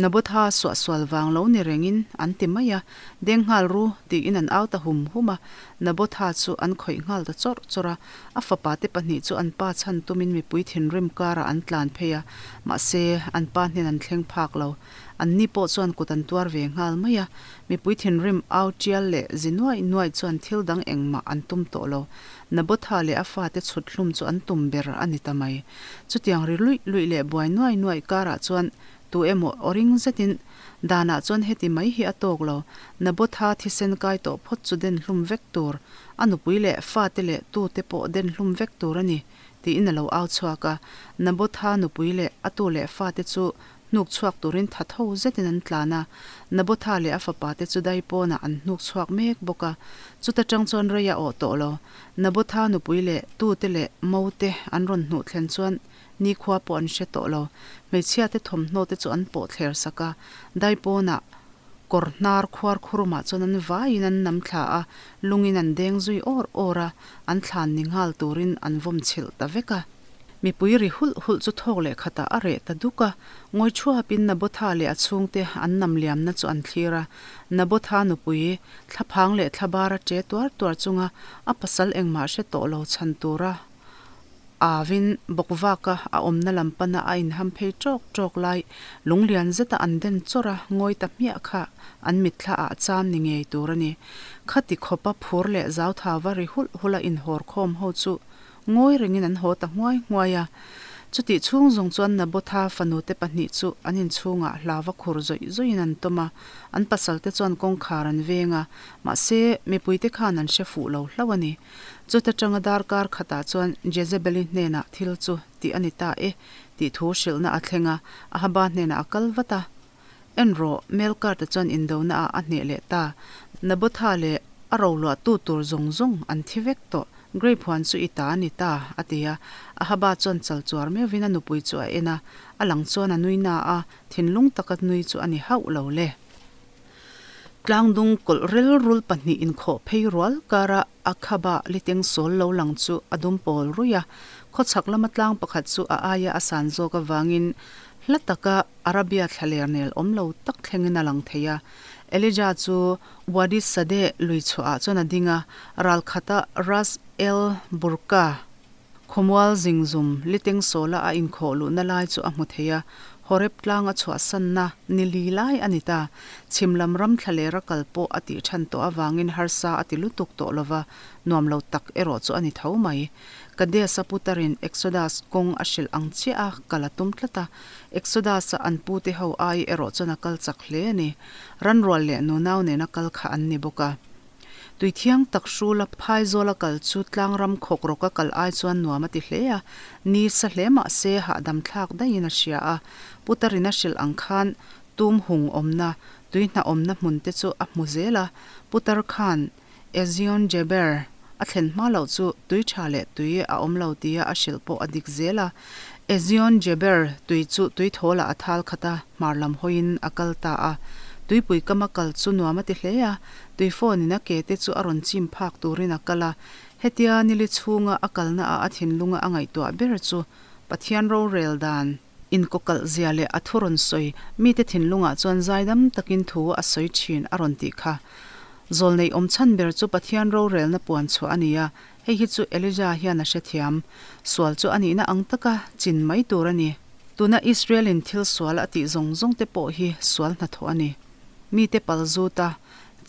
Nabotha suahsual vang lo ni rengin an ti mai a, Deng nghal ru, tiin an au ta hum hum a. Nabotha chu an khawih nghal ta chawrh chawrh a, a fapa te pahnih chu an pa chhan tumin mipui thinrim karah an tlan phei a, mahse, an pa hnen an thleng phak lo. Anni pawh chuan kut an tuar ve nghal mai a, mipui thinrim au tial leh zi nuaih nuaih chuan thil dang engmah an tum tawh lo. Nabotha leh a fate chhut hlum chu an tum ber a ni ta mai. Chutiang ri luih luih leh buai nuai nuaih karah chuan tu emaw aw ring zetin, Danah chuan heti mai hi a tawk lo, Nabotha thisen kai tawh phawt chu den hlum vek tur, a nupui leh fate leh tute pawh den hlum vek tur a ni, tiin a lo au chhuak a. Nabotha nupui leh a tu leh fate chu Hnuk chhuak turin tha tho zetin an tlan a, Nabotha leh a fapa te chu dai pawnah an hnuk chhuak mek bawk a. Chuta tang chuan rei a awh tawh lo. Nabotha nupui leh tute leh mo te an rawn hnuh thlen chuan nikhua pawh an hre tawh lo. Hmeichhia te thawmhnaw te chu an pawh thler sak a, dai pawnah kawr hnar khuar khurumah chuan an vaiin an nam thla a, lungin an deng zui awr awr a, an thlan ni nghal turin an vawm chhilh ta vek a. Mipui ri hulh hulh chu thawk leh khatah a reh ta duk a, ngawi thuapin Nabotha leh a chhungte an nam liamna chu an thlir a. Nabotha nupui, thlaphang leh thlabara che tuar tuar chunga a pasal engmah hre tawh lo chhan tura avin bawkvaka a awmna lam pana a inham phei ṭawk ṭawk lai lunglian zeta an den chawrh a, ngawi ta hmiah kha an mitthla ah cham ni ngei tur a ni. Khati khawpa phur leh zauthava ri hulh hulh a inhawr khawm ho chu Ngawi rengin an haw ta nghuai nghuai a. Chutih chhung zawng chuan Nabotha fanute pahnih chu an inchhungah hlava khur zawih zawihin an tawm a, an pasalte chuan kawngkhar an veng a, mahse, mipuite khan an hre fuh lo hlauh a ni. Chuta tanga darkar khatah chuan Jezebeli hnenah thil chu tih a ni ta e tih thu hrilhna a thleng a, Ahaba hnenah a kal vat a. En rawh, Melkar-te chuan indona ah a hneh leh ta. Nabotha leh a roluahtu tur zawng zawng an thi vek tawh. Grape huan chu i ta a ni ta, a ti a. Ahaba chuan chal chuar meuhvin a nupui chu a en a, a lang chuan a nui na a, thinlung taka nui chu a ni hauh lo le. Tlangdung kawlh rilrul pahnih inkhawh phei rual kara Akhaba liteng sawl lo lang chu a dum pawl ruih a, khawchhak lama tlang pakhat chu a aia a san zawk avangin hla taka Arabia thlaler nel awm lo tak thlengin a lang thei a. Elijah chu Wadi Sadeh lui chhuahah chuan a ding a, ral khata Ras El Burka khawmual zingzum liteng sawla a inkhawh luhna lai chu a hmu thei a. Horeb tlang a chhuahsanna ni li lai a ni ta. Chhim lam ram thlaler a kal pawh a tih than tawh avangin harsa a ti lutuk tawh lova, nuam lo tak erawh chu a ni tho mai. Kadesh-a putarin Exodus kawng a hrilh ang chiah a kal a tum tlat a, Exodus-a an pute ho ai erawh chuan a kal chak hle a ni. Ranrual leh nunau nena kal kha an ni bawk a. Tui thiang tak hrula phaizawla kal chu tlangram khawk rawka kal ai chuan nuam a ti hle a, ni sa hle mah se hahdam thlak daihin a hria a. Putarin a hrilh ang khan tum hung awmna, tui hna awmna hmun te chu a hmu zel a. Putar khan Ezion Geber a thlen hma loh chu tui tha leh tui a awm lo tia a hrilh pawh a dik zel a. Ezion Geber tui chu tui thawlah a thal khat a, hmar lam hawiin a kal ta a. Tuipui kama kal chu nuam a ti hle a, tui phone in a ke te chu a rawn chim phak turin a kal a. Hetia nili chhunga a kalna ah a thinlunga a ngaihtuah ber chu Pathian rorel dan inkawkalh zia leh a thu rawn sawi mite thinlungah chuan zaidam takin thu a sawi thin a rawn tih kha. Zawlneih awm chhan ber chu Pathian rorelna puan chhuah a ni a, hei hi chu Elijah hian a hrethiam. Sual chu a nihna ang taka chin mai tur a ni. Tuna Israel-in thil sual a tih zawng zawng te pawh hi sual hnathawh a ni. Mite pal zut a,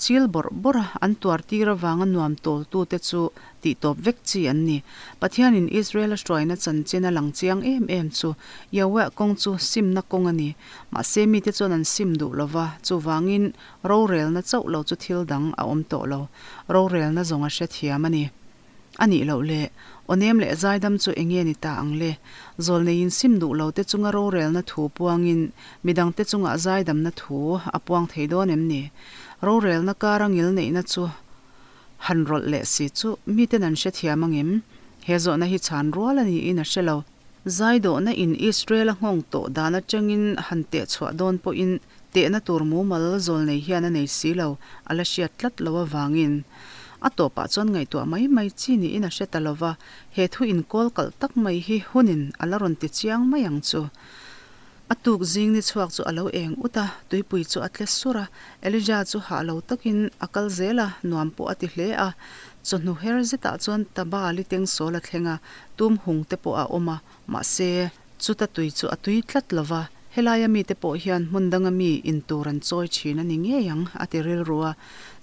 chil bawrh bawrh a, an tuar tir avanga nuam tawltute chu tihtawp vek chi an ni. Pathianin Israel a hruaina chanchin a lang chiang em em chu Yahweh kawng chu simna kawng a ni. Mahse mite chuan an sim duh lo va, chuvangin rorelna chauh lo chu thil dang a awm tawh lo. Rorelna zawng a hrethiam a ni. A nih loh le, awnem leh zaidam chu eng nge ni ta ang le? Zawlneiin sim duh lo te chunga rorelna thu puangin midangte chungah zaidamna thu a puang thei dawn em ni? Rorelna kara ngilneihna chu han rawlh leh si chu miten an hrethiam ang em? He zawhna hi chhan rual a niin a hre lo. Zaidawhna in Israel a nghawng tawh dan atangin han teh chhuah dawn pawhin tehna tur mumal zawlnei hian a nei si lo, a la hriat tlat lo avangin. A tawpah chuan ngaihtuah mai mai chi niin a hre ta lo va, he thu inkawl kalh tak mai hi hunin a la rawn ti chiang mai ang chu. A tuk zing ni chhuak chu a lo eng ut a, tuipui chu a tle sur a. Elijah chu hah lo takin a kal zel a, nuam pawh a ti hle a. Chawhnu her zetah chuan Tabali tengsawl a thleng a, tum hung te pawh a awm a, mahse, chuta tui chu a tui tlat lo va, helaia mite pawh hian hmun danga mi in tur an chawi thin a ni ngei ang, a ti rilru a.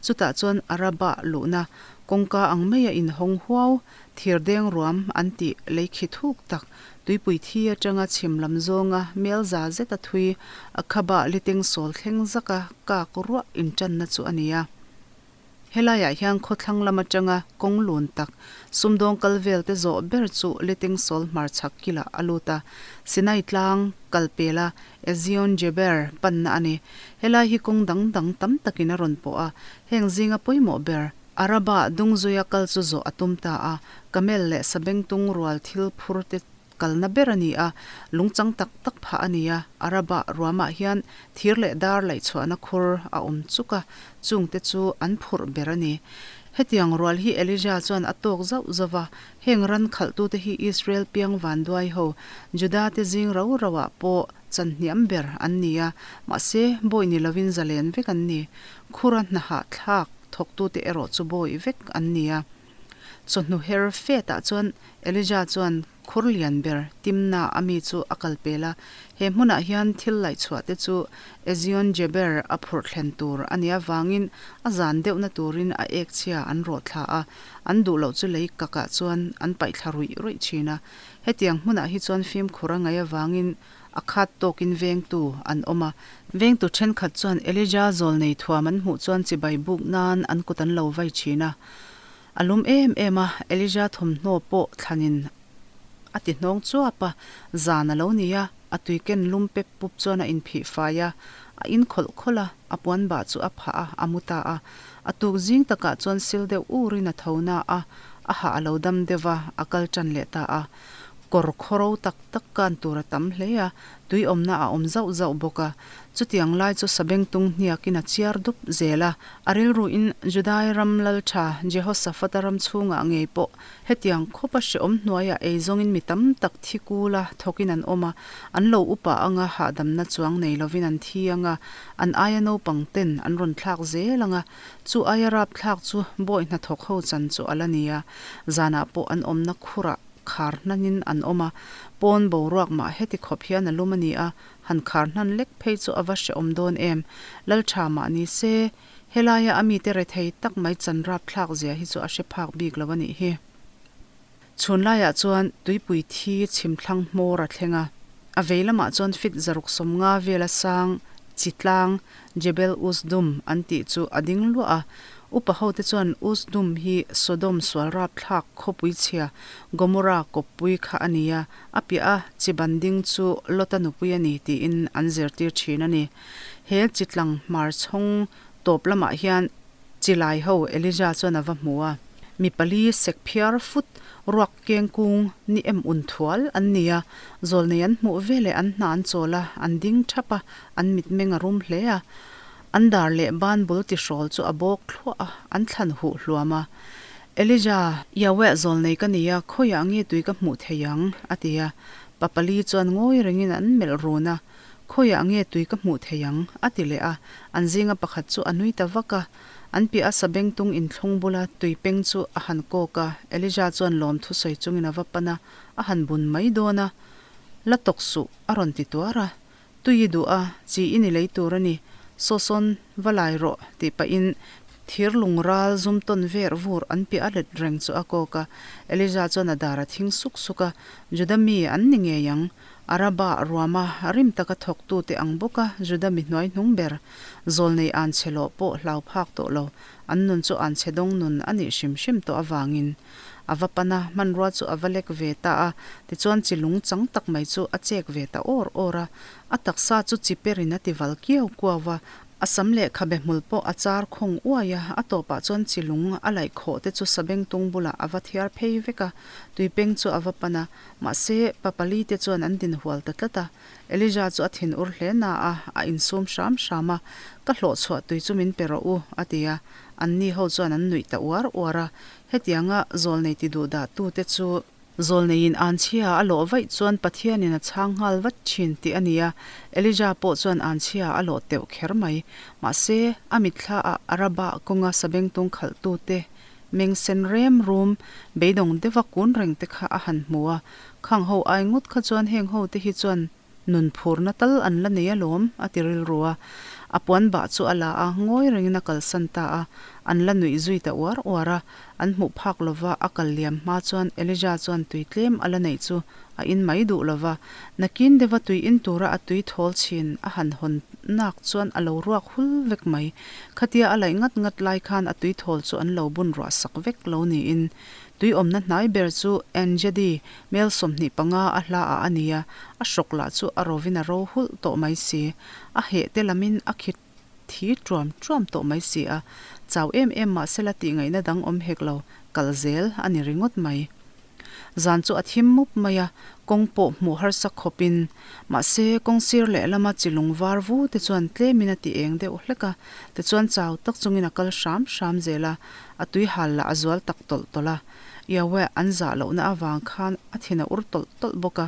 Chutah chuan Arabah luhna kawngka ang maia inhawng huau Thir deng ruam an tih lei khi thuk tak, tuipui thi atanga chhim lam zawnga mel za zeta thui a khabah liteng sawl thleng zaka kak ruah intanna chu a ni a. Helaiah hian khawthlang lam atanga kawng lun tak, sumdawng kal vel te zawh ber chu liteng sawl hmarchhak kilah a lut a, Sinai tlang kal pela Ezion Geber panna a ni. Helai hi kawng dang dang tam takin a rawn pawh a, heng zinga pawimawh ber, Araba dungzuia kal chu zawh a tum ta a, Camel leh sabengtung rual thil phur te kalna ber a ni a, lungchang tak tak phah a ni a, Araba ruamah hian thir leh dar laihchhuahna khur a awm chuk a, chungte chu an phurh ber a ni. Hetiang rual hi Elijah chuan a tawk zauh zauh va, heng ran khalhtute hi Israel piang vanduai ho, Juda te zing rau rauah pawh chan hniam ber an ni a, mahse bawi ni lovin zalen vek an ni. Khura hnaha thlak thawktute erawh chu bawi vek an ni a. Chawhnu her fetah chuan Elijah chuan khur lian ber Timna a mi chu a kal pel a. He hmunah hian thil laihchhuah te chu Ezion Geber a phurh thlen tur a nih avangin a zan deuhna turin a ek chhia an rawh thla a, an duh loh chu lei kakah chuan an paih thla ruih ruih thin a. Hetiang hmunah hi chuan fimkhur a ngaih avangin A khat tawkin vengtu an awm a. Vengtu thenkhat chuan Elijah zawlnei thuam an hmuh chuan chibai buk nan an kut an lo vai thin a. A lum em em a, Elijah thawmhnaw pawh thlanin a ti hnawng chuap a. Zan a lo ni a, a tuiken lum pep pup chuan a inphih fai a, a in khawlh khawlh a, a puan bah chu a phah a, a mu ta a. A tuk zing takah chuan sil deuh urin a tho na a, a hah a lo dam deuh va, a kal tan leh ta a. Kawr khawro tak tak kan tur a tam hle a, tui awmna a awm zauh zauh bawk a. Chutiang lai chu sabengtung hniakin a chiar dup zel a, a rilruin Judai ram lal tha Jehoshaphat-a ram chhungah ngei pawh hetiang khawpa hrehawm hnuaiah eizawngin mi tam tak thi kula thawkin an awm a, an lo upa anga hahdamna chuang nei lovin an thi anga, an aia naupang ten an rawn thlak zel anga, chu aia rapthlak chu bawi hnathawk ho chan chu a la ni a, zanah pawh an awmna khurah khar hnanin an awm a, pawn boruak mah heti khawp hian a lum a ni a, han khar hnan lek phei chu a va hrehawm dawn em. Laltha mah ni se, helaia a mite rethei tak mai chan rapthlak zia hi chu a hre phak bik lo a nih hi. Chhun laiah chuan tuipui thi chhimthlang hmawr a thleng a, a vei lamah chuan fit zaruk 50 vela sang chi tlang Jebel Uzdum an tih chu a ding luah a. Upa hote chuan Uzdum hi Sodom sual rapthlak khawpui chhia Gomorrah kawppui kha a ni a, a piah a chi ban ding chu Lota nupui a ni tiin an zirtir thin a ni. He chi tlang hmar chhawng tawp lamah hian chi lai ho Elijah chuan a va hmu a. Mi pali sek phiar fut ruak keng kung ni em un thual an ni a, zawlnei an hmuh veleh an hna an chawl a, an ding thap a, an mitmeng a rum hle a. An dar leh ban bul tihrawl chu a bawk thluah a, an thlan huh hluam a. Elijah, Yahweh zawlnei ka ni a, khawiah nge tui ka hmuh thei ang? a ti a. Pa pali chuan ngawi rengin an melh run a, Khawiah nge tui ka hmuh thei ang? a ti leh a. An zinga pakhat chu a nui ta vak a. An piah a sabengtung inthlung bula tui peng chu a han kawk a. Elijah chuan lawm thusawi chungin a va pan a, a han bun mai dawn a. La tawk suh, a rawn ti tuar a. Tui i duh a, chi i ni lei tur a ni, saw sawn va lai rawh tih pahin thir lung ral zum tawn ver vur an piah a let reng chu a kawk a. Elijah chuan a dar a thing suk suk a, Juda mi an ni ngei ang, Araba ruama rim taka thawktute ang bawka Juda mi hnuai hnung ber, zawlnei an chhe lawh pawh hlau phak tawh lo, an nun chu an chhe dawng nun a nih hrim hrim tawh avangin. A va pan a, hmanrua chu a va lek ve ta a, tichuan chi lung chang tak mai chu a chek ve ta awr awr a. A taksa chu chi perin a ti val kiau kuau a, a sam leh khabe hmul pawh a char khawng uai a, a tawpah chuan chi lung a laih khawh te chu sabengtung bulah a va thiar phei vek a, tuipeng chu a va pan a, mahse pa pali te chuan an din hual ta tlat a. Elijah chu a thin ur hle na a, a insum hram hram a, Ka hlawhchhuah tui chu min pe rawh u, a ti a. Anni ho chuan an nuih ta uar uar a. Hetianga zawlnei ti duh dah tute chu Zawlneiin anchhia a lawh vaih chuan Pathianin a chhang nghal vat thin tih a ni a, Elijah pawh chuan anchhia a lawh teuh kher mai. Mahse, a mitthlaah Arabah kawnga sabengtung khalhtute meng sen rem rum, beidawng deuha kun reng te kha a han hmu a, khang ho ai ngawt kha chuan heng ho te hi chuan Nun phurna tal an la nei alawm, a ti rilru a. A puan bah chu a la a, ngawi rengin a kalsan ta a. An la nuih zui ta uar uar a. An hmuh phak lova a kal liam hma chuan Elijah chuan tui tlem a la neih chu a in mai duh lova. Nakin deuha tui in tura a tui thawl chhin a han hawn nak chuan a lo ruak hul vek mai. Khatia a laih ngat ngat lai khan a tui thawl chu an lo bun ruah sak vek lo niin Tui awmna hnai ber chu Engedi mel 25 a hla ah a ni a, a hrawk lah chu a rovin a ro hulh tawh mai si. A heh te lamin a khit thi tuam tuam tawh mai si a, chau em em mah sela tih ngaihna dang awm hek lo, kal zel a ni ringawt mai. Zan chu a thim mup mai a, kawng pawh hmuh harsa khawpin, mahse kawng sir lehlama chi lung var vu te chuan tlemin a ti eng deuh hlek a, tichuan chau tak chungin a kal hram hram zel a, A tui hal lah a zual tak tawlh tawlh a, Yahweh an zah lohna avang khan a thin a ur tawlh tawlh bawk a,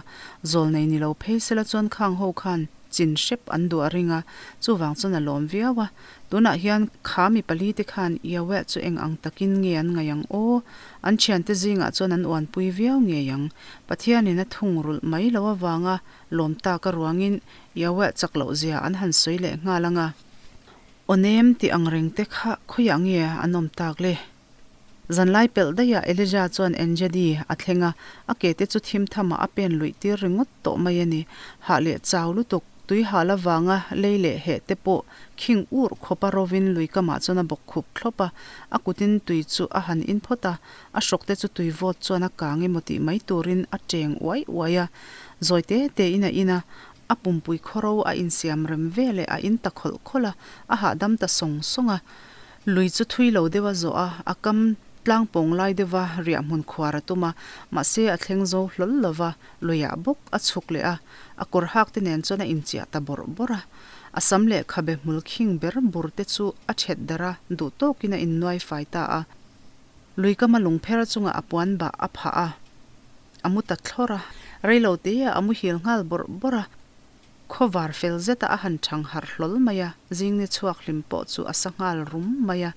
zawlnei ni lo phei sela chuan khang ho khan chin hrep an duh a ring a, chuvang chuan a lawm viau a. Tunah hian kha mi pali te khan Yahweh chu eng ang takin nge an ngaih ang aw? An thiante zingah chuan an uanpui viau ngei ang. Pathianin a thungrulh mai lo avanga lawm tak a ruangin Yahweh chak loh zia an han sawi leh nghal ang a. Aw nem tih ang reng te kha khawiah nge an awm tak le? Zanlai pelh daihah Elijah chuan Engedi a thleng a, a ke te chu thim thamah a pen luih tir ringawt tawh mai a ni. Hah leh chau lutuk, tui hal avanga lei leh heh te pawh khing ur khawpa rovin lui kamah chuan a bawk khup thlawp a, a kutin tui chu a han in phawt a, a hrawk te chu tui vawt chuan a kang emaw tih mai turin a cheng uai uai a, zawi te tein a in a, A pumpui khawro a insiam rem ve leh a in ta khawlh khawlh a, a hahdam ta sawng sawng a. Lui chu thui lo deuh a zawh a, a kam tlang pawng lai deuha riah hmun khuar a tum a, mahse a thleng zo hlawl lo va, luiah bawk a chhuk leh a, a kawr hak te nen chuan a inchiah ta bawrh bawrh a. A sam leh khabe hmul khing ber bur te chu a thet darh a, duh tawkin a innuai fai ta a. Lui kama lungpher chungah a puan bah a phah a. A mu ta thlawr a. Reilo teah a muhil nghal bawrh bawrh a. Khawvar fel zeta a han chhang harh hlawl mai a, zing ni chhuak hlim pawh chu a sa nghal rum mai a.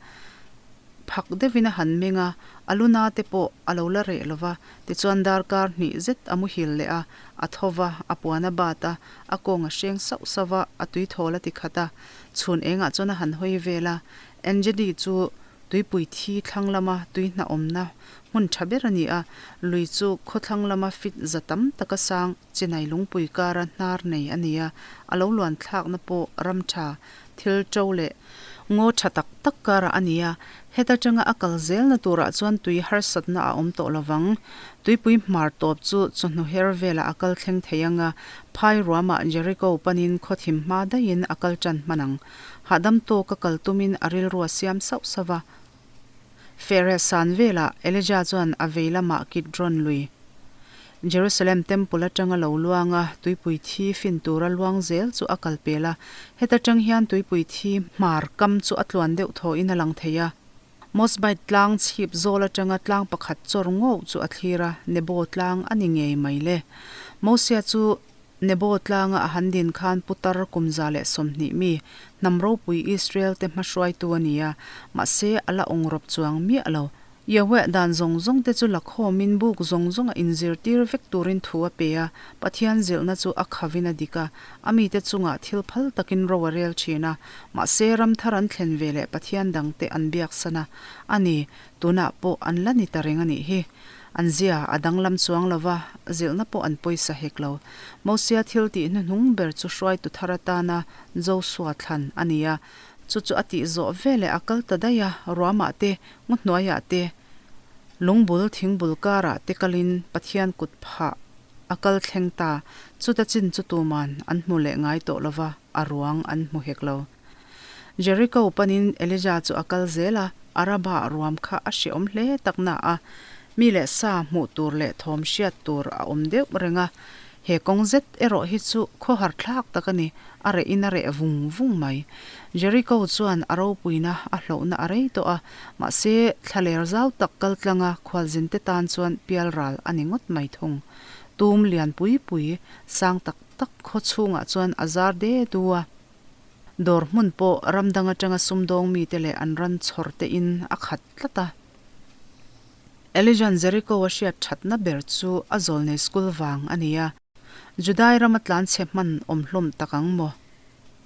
Phak deuhin a han meng a, a luna te pawh a lo la reh lo va, tichuan darkar hnih zet a muhil leh a, a tho va, a puan a bat a, a kawng a hreng sauh sauh va, a tui thawl a ti khat a. Chhun engah chuan a han hawi vel a, Angeli chu Tuipui thi thlang lama tui hna awmna hmun tha ber a ni a, lui chu khawthlang lama fit za tam taka sang Chinai lungpui kara hnar nei a ni a, a lo luan thlakna pawh ram tha, thil to leh ngaw tha tak tak karah a ni a, heta tanga a kal zelna turah chuan tui harsatna a awm tawh lovang. Tuipui hmar tawp chu chawhnu her velah a kal thleng thei ang a, phai ruamah Jericho panin khawthim hma daihin a kal tan hman ang. Hahdam tawk a kal tumin a rilru a siam sauh sauh va. Fehre san velah Elijah chuan a vei lamah Kidron lui, Jerusalem Temple atanga lo luang a, tuipui thi fin tura luang zel chu a kal pel a. Heta tang hian tuipui thi hmar kam chu a tluan deuh thawhin a lang thei a. Mosbite tlang chhip zawl atanga tlang pakhat chawr ngawh chu a thlir a, Nebo tlang a ni ngei mai le. Mosia chu Nebo tlanga a han din khan putar kum 120 mi, hnam ropui Israel te hmahruaitu a ni a, mahse a la awngrawp chuang miah lo. Yahweh dan zawng zawng te chu la khawmin buk zawng zawng a inzirtir vek turin thu a pe a, Pathian zilhna chu a khavin a dik a, a mite chungah thil phal takin ro a rel thin a, mahse ram thar an thlen ve leh Pathian dangte an biaksan a, a ni, tunah pawh an la ni ta reng a nih hi. An zia a danglam chuang lo va, zilhna pawh an pawisa hek lo. Mosia thil tih hnuhnung ber chu hruaitu thar atana Josua thlan a ni a. Chu chu a tih zawh veleh a kal ta daih a, ruamah te, ngaw hnuaiah te, lungbul thingbul karah te kalin Pathian kut phah a kal thleng ta. Chuta chin chu tuman an hmu leh ngai tawh lo va, a ruang an hmu hek lo. Jericho panin Elijah chu a kal zel a, Arabah ruam kha a hreawm hle tak na a, mi leh sa hmuh tur leh thawm hriat tur a awm deuh reng a. He kawng zet erawh hi chu khawhar thlak tak a ni, a rehin a reh vung vung mai. Jericho chuan a ropuina a hlauhna a rei tawh a, mahse thlaler zau tak kal tlanga khualzinte tan chuan pial ral a ni ngawt mai thung. Tum lian pui pui, sang tak tak khaw chhungah chuan a zar de du a. Dawr hmun pawh ram dang atanga sumdawng mite leh an ran chhawr te in a khat tlat a. Elija'n Jericho a hriat thatna ber chu a zawlnei school vang a ni a. Judai rama tlanchhe hman awm hlawm tak ang maw?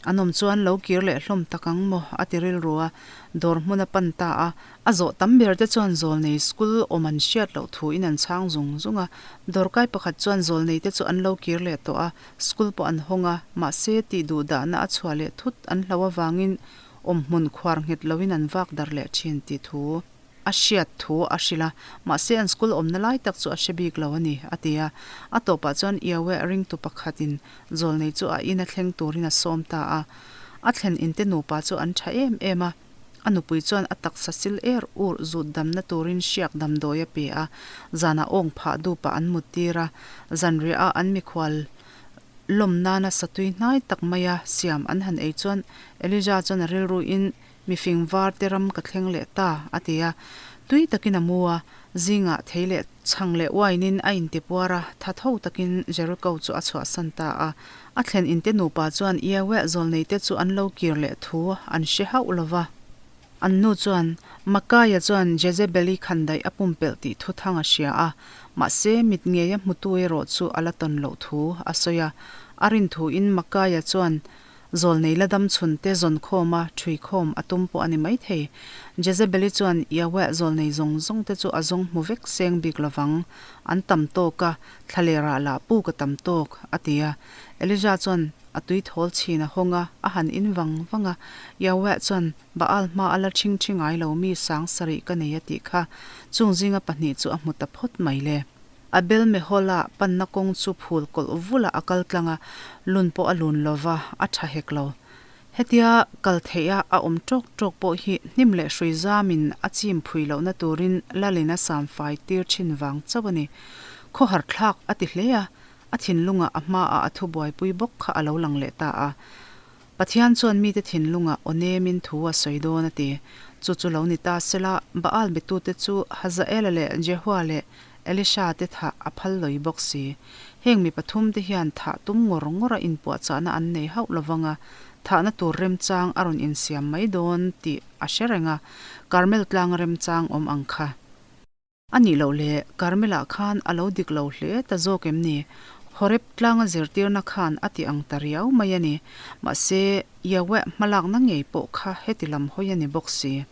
An awm chuan lo kir leh hlawm tak ang maw? a ti rilru a, dawr hmun a pan ta a. A zawh tam ber te chuan zawlnei school awm an hriat loh thu in an chhang zung zung a. Dawrkai pakhat chuan zawlnei te chu an lo kir leh tawh a, school pawh an hawng a, mahse tih duh dahna a chhuah leh thut an hlo avangin awm hmun khuar nghet loin an vak darh leh thin tih thu a hriat thu a hrilh a, mahse an school awmna lai tak chu a hre bik lo a ni, a ti a. A tawpah chuan Yahweh ringtu pakhatin zawlnei chu a ina thleng turin a sawm ta a. A thlen inte nupa chu an tha em em a, a nupui chuan a taksa sil er ur zut damna turin hriak damdawi a pe a, zanah awng phah dupah an muttir a, zanriah a an mikhual lawm nana satui hnai tak maia siam an han ei chuan Elijah chuan a rilruin Mifing var te ram ka thleng leh ta, a ti a. Tui takin a mu a, zingah thei leh chhang leh uainin a intipuar a, tha tho takin Jericho chu a chhuahsan ta a. A thlen inte nupa chuan Yahweh zawlneite chu an lo kir leh thu an hre hauh lo va. An nu chuan, Makaia chuan Jezebeli khandaih a pumpelh tih thu thang a hria a, mahse mit ngeia hmutu erawh chu a la tawn loh thu a sawi a. A rin thuin Makaia chuan Zawlnei la dam chhun te zawn khawm a, ṭhui khawm a tum pawh a ni maithei. Jezebeli chuan Yahweh zawlnei zawng zawng te chu a zawng hmu vek seng bik lovang. An tam tawk a, thlalerah lah puk a tam tawk, a ti a. Elijah chuan a tui thawl chhin a hawng a, a han in vang vang a. Yahweh chuan, Baal hma a la ṭhing ṭhi ngai lo mi sang sarih ka nei a tih kha. Chung zinga pahnih chu a hmu ta phawt mai le. Abel Mehola panna kawng chu phul kawlh vulah a kal tlang a, lun pawh a lun lo va, a tha hek lo. Hetia kal theiha a awm tawk tawk pawh hi hnim leh hrui zamin a chim phui lohna turin lalin a sam fai tir thin vang chauh a ni. Khawhar thlak a ti hle a, a thinlungah a hmaah a thubuaipui bawk kha a lo lang leh ta a. Pathian chuan mite thinlungah aw nemin thu a sawi dawn a ti. Chu chu lo ni ta sela, Baal betute chu Hazaela leh Jehua leh Elisha te thah a phal lawi bawk si. Heng mi pathumte hian thah tum ngawr ngawra inpuahchahna an nei hauh lovang a, thahna tur remchang a rawn insiam mai dawn tih a hre reng a, Karmel tlanga remchang awm ang kha. A nih loh le, Karmel-ah khan a lo dik lo hle ta zawk em ni? Horeb tlanga zirtirna khan a ti ang ta riau mai a ni. Mahse, Yahweh hmalakna ngei pawh kha heti lam hawi a ni bawk si.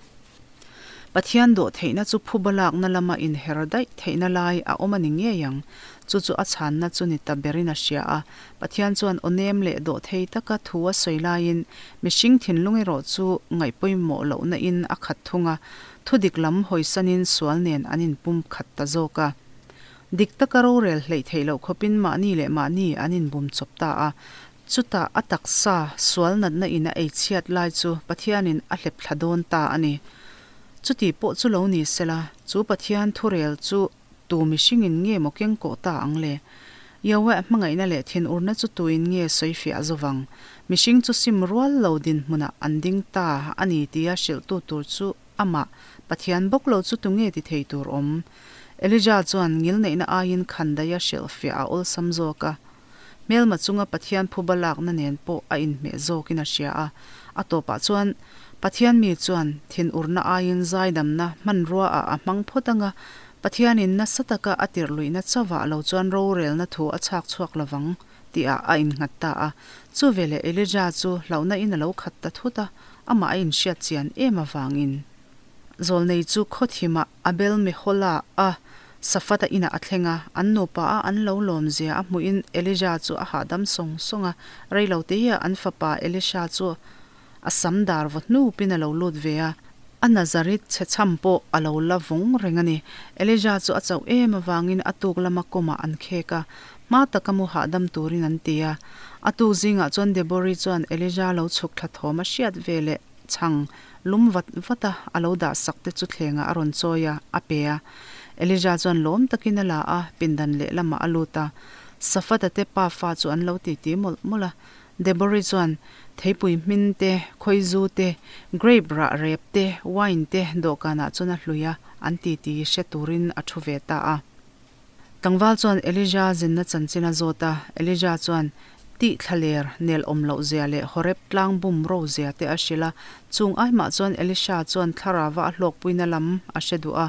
Pathian dawh theihna chu phuba lakna lama inher daih theihna lai a awm a ni ngei ang. Chu chu a chhanna chu ni ta berin a hria a. Pathian chuan aw nem leh dawh thei taka thu a sawi laiin mihring thinlung erawh chu ngaihpawimawh lohna in a khat thung a. Thu dik lam hawisanin sual nen an inpum khat ta zawk a. Dik taka rorel hleih theih loh khawpin mahni leh mahni an inbum chawp ta a. Chutah a taksa sual natna in a ei chhiat lai chu Pathianin a hlep thla dawn ta a ni. Chuti pawh chu lo ni sela, chu Pathian thurel chu tu mihringin nge maw keng kawh ta ang le? Yahweh hmangaihna leh thinurna chu tuin nge sawifiah zovang? Mihring chu sim rual lo dinhmunah an ding ta a ni tia hrilhtu tur chu amah Pathian bawk lo chu tunge ti thei tur awm? Elijah chuan ngilneihna aiin khandaih a hrilhfiah a awlsam zawk a. Hmelma chunga Pathian phuba lakna nen pawh a inhmeh zawkin a hria a. A tawpah chuan, Pathian mi chuan thinurna aiin zaidamna hmanrua ah a hmang phawt anga, Pathianin nasa taka a tirhluihna chauhah lo chuan rorelna thu a chhak chhuak lovang tihah a innghat ta a. Chuveleh Elijah chu hlauhna in a lo khat ta thut a, amah a inhriat chian em avangin. Zawlnei chu khawthimah Abel Mehola a Safata inah a thleng a, an nupa a an lo lawm zia a hmuhin Elijah chu a hahdam sawng sawng a, reilo te hiah an fapa Elisha chu a sam dar vaw hnupin a lo lut ve a, a Nazarit chhe chham pawh a lo la vawng reng a ni. Elijah chu a chauh em avangin a tuk lama kawmah an khek a, hma taka mu hahdam turin an ti a. A tuk zingah chuan Debori chuan Elijah lo chhuk thla thawm a hriat ve leh chhang Lum vat vat a, a lo dah sak te chu thlengah a rawn chawi a, a pe a. Elijah chuan lawm takin a la a, pindan lehlamah a lut a. Safata te pafa chu an lo titi mawlh mawlh a. Debori chuan theipui hmin te, khawizu te, grape rah rep te, wine te dawhkanah chuan a hlui a, an titi hre turin a thu ve ta a. Tlangval chuan Elija zinna chanchin a zawt a, Elija chuan tih thlaler nel awm loh zia leh Horeb tlang bum ro zia te a hrilh a, chung aimah chuan Elisha chuan thlarava a hlawkpuina lam a hre duh a,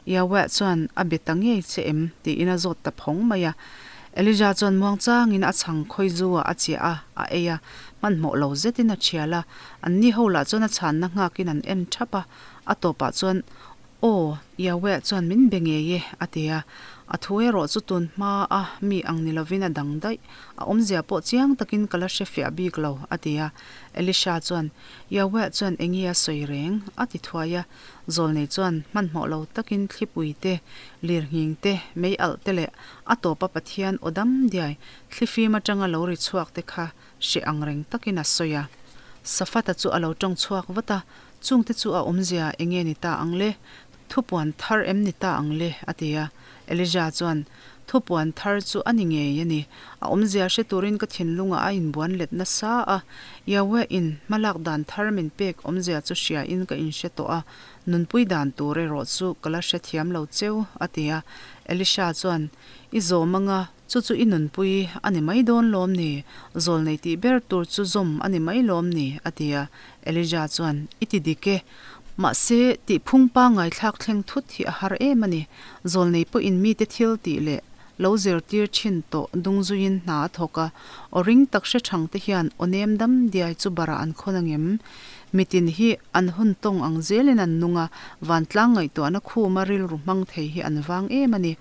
Yahweh chuan a be ta ngei che em? tiin a zawt ta phawng mai a. Elija chuan muangchangin a chhang khawizu ah a chiah a, a ei a, hmanhmawh lo zetin a thial a, anni ho lah chuan a chhanna nghakin an en thap a, a tawpah chuan Aw, Yahweh chuan min be ngei e, a ti a. A thu erawh chu tun hma a mi ang ni lovin a dang daih. A awmzia pawh chiang takin ka la hre fiah bik lo, a ti a. Elisha chuan, Yahweh chuan eng nge a sawi reng? a ti thuai a. Zawlnei chuan hmanhmawh lo takin thlipui te, lirnghing te, mei alh te leh a tawpa Pathian aw dam diai thlifim atanga lo ri chhuak te kha hre ang reng takin a sawi a. Safata chu a lo tawng chhuak vat a, Chungte chu a awmzia eng nge ni ta ang le? Thupuan thar em ni ta ang le? a ti a. Elijah chuan, Thupuan thar chu a ni ngei a ni. A awmzia hre turin ka thinlungah a inbuan let nasa a. Yahweh in hmalak dan thar min pek awmzia chu hriain ka inhre tawh a, nunpui dan tur erawh chu ka la hrethiam lo cheu, a ti a. Elisha chuan, I zawm anga Chu chu i nunpui a ni mai dawn lawm ni? Zawlnei tih ber tur chu zawm a ni mai lawm ni? a ti a. Elijah chuan, I ti dik e. Mahse, tihphung pangngai thlak thleng thut hi a har em a ni. Zawlnei pawhin mite thil tih leh lo zirtir thin tawh dungzuiin hna a thawk a. Aw ring tak hre thang te hian aw nem dam diai chu barah an khawn angem? Mitin hi an hun tawng ang zelin an nung a, vantlang ngaihtuahna khuma rilru hmang thei hi an vang em a ni.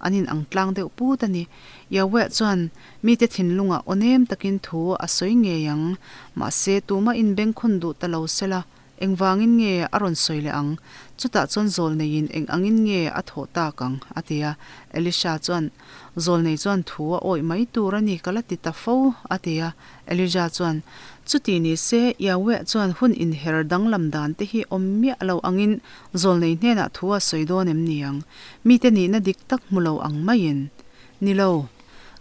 An in ang tlang deuh put a ni. Yahweh chuan mite thinlungah aw nem takin thu a sawi ngei ang. Mahse, tumah in bengkhawn duh ta lo sela, engvangin nge a rawn sawi leh ang? Chutah chuan zawlneiin eng angin nge a thawh tak ang? a ti a. Elisha chuan, Zawlnei chuan thu a awih mai tur a ni ka la ti ta fo, a ti a. Elijah chuan, Chuti ni se, Yahweh chuan hun inher danglam dan te hi awm miah lo angin zawlnei hnenah thu a sawi dawn em ni ang? Mite nihna dik tak hmu lo ang maiin. Ni lo.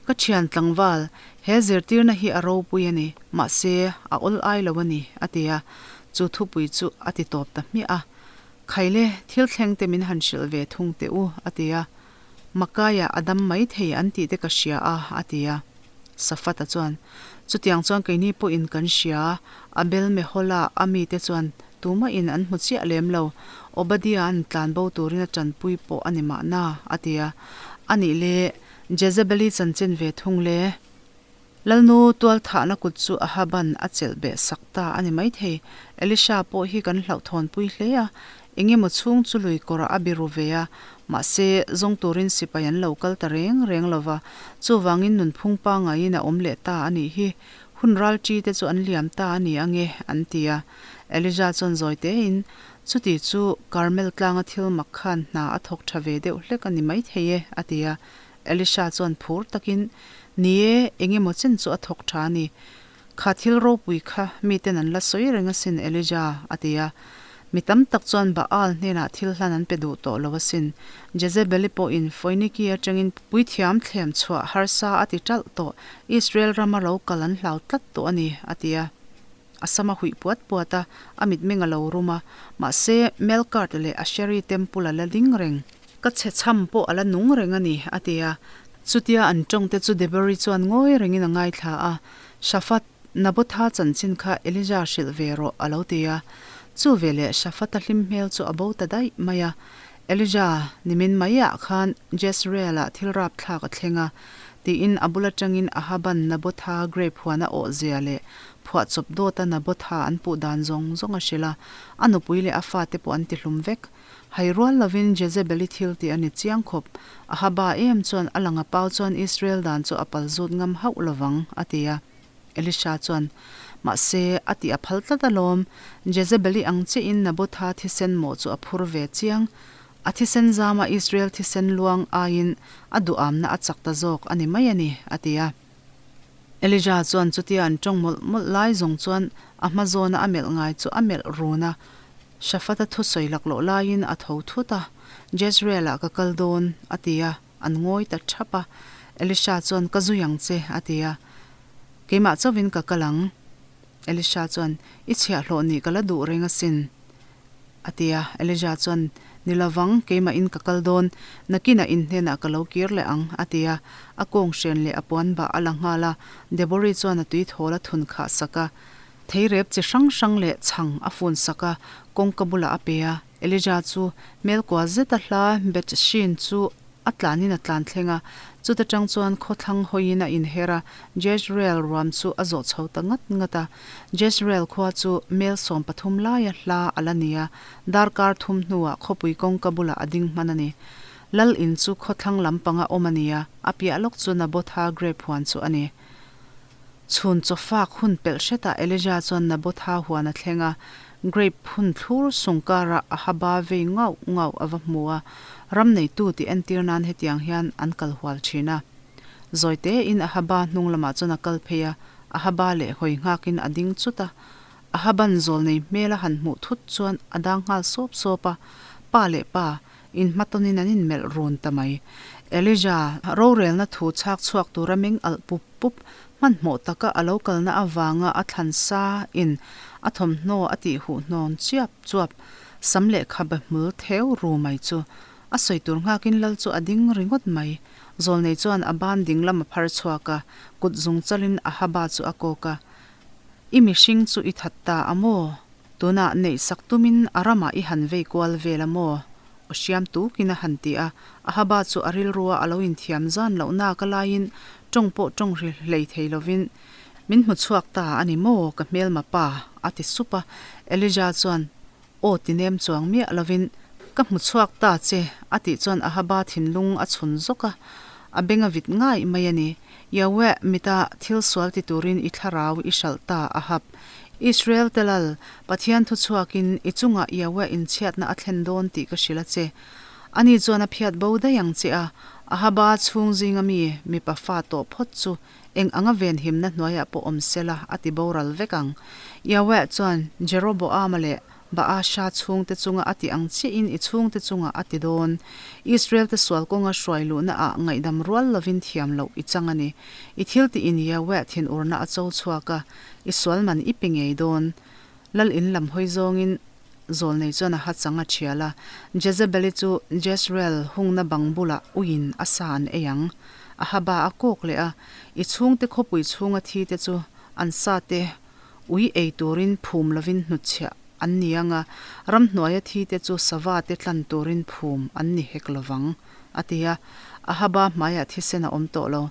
Ka thian tlangval, he zirtirna hi a ropui a ni, mahse, a awl ai lo a ni, a ti a. Chu thupui chu a ti tawp ta hmiah a. Khaile, thil thleng te min han hrilh ve thung teh u, a ti a. Makaia a dam mai thei an tih te ka hria a, a ti a. Safata chuan, Chutiang chuan keini pawhin kan hria, Abel Mehola a mite chuan tumahin an hmu chiah lem lo, Obadia an tlan bo turin a tanpui pawh a ni mahna, a ti a. A nih le, Jezebeli chanchin ve thung le. Lalnu tualthahna kut chu Ahaban a chelh beh sak ta a ni maithei. Elisha pawh hi kan hlauhthawnpui hle a, engemaw chhung chu lui kawrah a biru ve a, mahse, zawng turin sipai an lo kal ta reng reng lo va, chuvangin nunphung pangaiin a awm leh ta a nih hi. Hun ral ṭi te chu an liam ta a ni ange, an ti a. Elijah chuan zawi tein, Chuti chu Karmel tlanga thil mak khan hna a thawk ṭha ve deuh hlek a ni maithei e, a ti a. Elisha chuan phur takin, Ni e, eng emaw chen chu a thawk tha a ni. Kha thil ropui kha miten an la sawi reng asin, Elijah, a ti a. Mi tam tak chuan Baal hnenah thil hlan an pe duh tawh lo asin. Jezebeli pawhin Foiniki atangin puithiam thlem chhuah harsa a ti ṭalh tawh, Israel rama lo kal an hlau tlat tawh a ni, a ti a. A sam a huih puat puat a, a mitmeng a lo rum a. Mahse, Melkart leh Asheri temple a la ding reng. Ka chhe chham pawh a la nung reng a ni, a ti a. Chutia an tawng te chu Debori chuan ngawi rengin a ngaithla a. Shafat, Nabotha chanchin kha Elijah hrilh ve rawh, a lo ti a. Chu veleh Shafata hlim hmel chu a bo ta daih mai a. Elijah, nimin maiah khan Jezreel-ah thil rapthlak a thleng a, tiin a bul atangin Ahaban Nabotha grape huan a awh zia leh phuahchawp dawta Nabotha an puh dan zawng zawng a hrilh a, a nupui leh a fate pawh an tihlum vek. Hai rual lovin Jezebeli thil tih a ni chiang khawp. Ahaba em chuan a lang a pau chuan Israel dan chu a pal zut ngam hauh lovang, a ti a. Elisha chuan, Mahse, a tih a phal tlat alawm. Jezebeli ang chiahin Nabotha thisen mawh chu a phur ve chiang. A thisen zama Israel thisen luang aiin a duhamna a chak ta zawk a ni mai a ni, a ti a. Elijah chuan chutia an tawng mawlh mawlh lai zawng chuan a hma zawna a melh ngai chu a melh run a. Shafata thusawi laklawh laiin a tho thut a, Jezreel-ah ka kal dawn, a ti a, an ngawi ta thap a. Elisha chuan, Ka zui ang che, a ti a. Keimah chauhin ka kal ang. Elisha chuan, I chhiahhlawh nih ka la duh reng asin, a ti a. Elijah chuan, Ni lovang, keimahin ka kal dawn, nakinah in hnenah ka lo kir leh ang, a ti a. A kawng hren leh a puan bah a la nghal a. Debori chuan a tui thawl a thun khah sak a. Theirep chi hrang hrang leh chhang a fun sak a, kawngka bulah a pe a. Elijah chu hmel kua zeta hla Bethshean chu a tlanin a tlan thleng a, chuta tang chuan khawthlang hawiin a inher a, Jezreel ruam chu a zawh chho ta ngat ngat a. Jezreel khua chu mel 13 laia hla a la ni a, darkar thum hnuah khawpui kawngka bulah a ding hman a ni. Lal in chu khawthlang lampanga awm a ni a, a piah lawk chu Nabotha grape huan chu a ni. Chhun chawfak hun pelh hretah Elijah chuan Nabotha huan a thleng a, grape phun thlur sung karah Ahaba vei ngauh ngauh a va hmu a, ram neitu tih entir nan hetiang hian an kal hual thin a. Zawi tein Ahaba hnung lamah chuan a kal phei a, Ahaba leh hawi nghakin a ding chut a. Ahaban zawl nei hmel a han hmuh thut chuan a dang nghal sawp sawp a, Pa leh pa, Inhmatawnin an inmelh run ta mai. Elijah, rorelna thu chhak chhuak tura meng alh pup pup, hmanhmawh taka a lo kalna avanga a thlan sa in a thawmhnaw a tih huh hnawn chiap chuap, sam lehkha be hmul theu ru mai chu a sawi tur nghakin lal chu a ding ringawt mai. Zawlnei chuan a ban ding lam a phar chhuak a, kut zung chalin Ahaba chu a kawk a, I mihring chu i that ta a maw? Tunah neihsak tumin a ramah i han vei kual vel a maw? Aw hriam tukin a han ti a, Ahaba chu a rilrua a lo inthiam zan loh nak a laiin tawng pawh tawng ri hlei thei lovin, Min hmu chhuak ta a ni maw ka hmelma pa? a ti sup a. Elijah chuan aw ti nem chuang miah lovin, Ka hmu chhuak ta che, a tih chuan Ahaba thinlung a chhun zawk a, a beng a vit ngai mai a ni. Yahweh mita thil sual ti turin i thlarau i hralh ta, Ahab. Israel te lal, Pathian thu chhuakin i chungah Yahweh inchhiatna a thlen dawn tih ka hrilh a che. Ani chuan a phiat bo daih ang che a, Ahaba chhung zinga mi, mipa fa tawh phawt chu eng anga venhimna hnuaiah pawh awm sela a ti boral vek ang. Yahweh chuan Jeroboama leh Baasha chhungte chunga a ti ang chiahin i chhungte chungah a ti dawn. Israel-te sual kawnga hruai luhna ah ngaihdam rual lovin thiam loh i chang a ni. I thil tiin Yahweh thinurna a cho chhuak a, i sual man i pe ngei dawn. Lal in lam hawi zawngin zawlnei chuan a ha chang a thial a, Jezebel-i chu Jezreel hungna bang bulah uiin a sa an ei ang. Ahaba a kawk leh a, i chhungte khawpui chhunga thi te chu an sa te Ui ei turin phum lovin hnutchhiah an ni ang a, ramhnuaia thite chu sava te tlan turin phum an ni hek lovang, a ti a. Ahaba hmaiah thisen a awm tawh lo.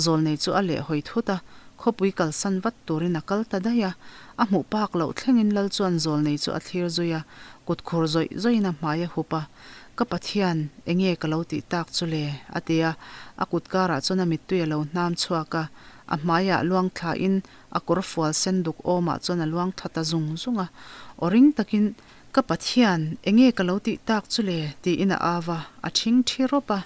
Zawlnei chu a lehhawi thut a, khawpui kalsan vat turin a kal ta daih a. A hmuh pak loh thlengin lal chuan zawlnei chu a thlir zui a, kut khur zawih zawihin a hmai a hup a. Ka Pathian, enge ka lo tih tak chu le? a ti a. A kut karah chuan a mittui a lo hnam chhuak a, a hmaiah luang thlain A kawr fual sen duk awmah chuan a luang tha ta zung zung a. Aw ring takin, Ka Pathian, enge ka lo tih tak chu le? tiin a au a, a ṭhing ṭhi rawp a.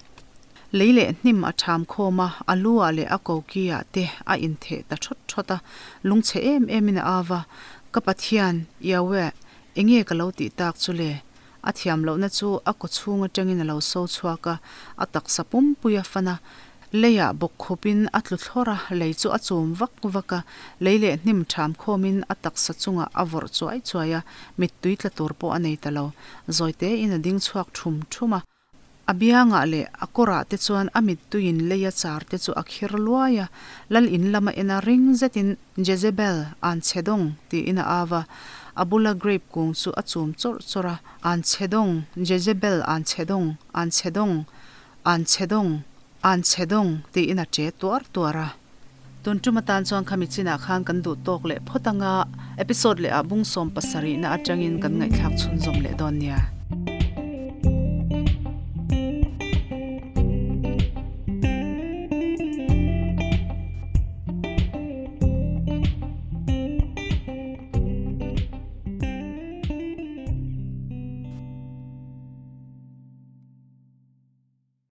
Lei leh hnim a ṭham khawm a, a lu ah leh a koki ah te a intheh ta ṭhawt ṭhawt a. Lungchhe em emin a au a, Ka Pathian, Yahweh, enge ka lo tih tak chu le? A thiam lohna chu a kaw chhung atangin a lo so chhuak a, a taksa pumpui a fan a, leiah bawk khupin a tlu thlawr a, lei chu a chum vak vak a, lei leh hnim ṭham khawmin a taksa chungah a vawrh chuai chuai a, mittui tla tur pawh a nei ta lo. Zawi tein a ding chhuak ṭhum ṭhum a. A biangah leh a kawrah te chuan a mittuiin leia char te chu a khir luai a, lal in lama ena ring zetin, Jezebel, an chhe dawng, tiin a au a. A bula grape kung chu a chum chawrh chawrh a, An chhe dawng, Jezebel, an chhe dawng, an chhe dawng, an chhe dawng, an chhe dawng, tiin a che tuar tuar a. Tun tum atan chuan khami chinah khan kan duh tawk leh phawt anga episode leh ah bung 70 na atangin kan ngaihthlak chhunzawm leh dawn nia.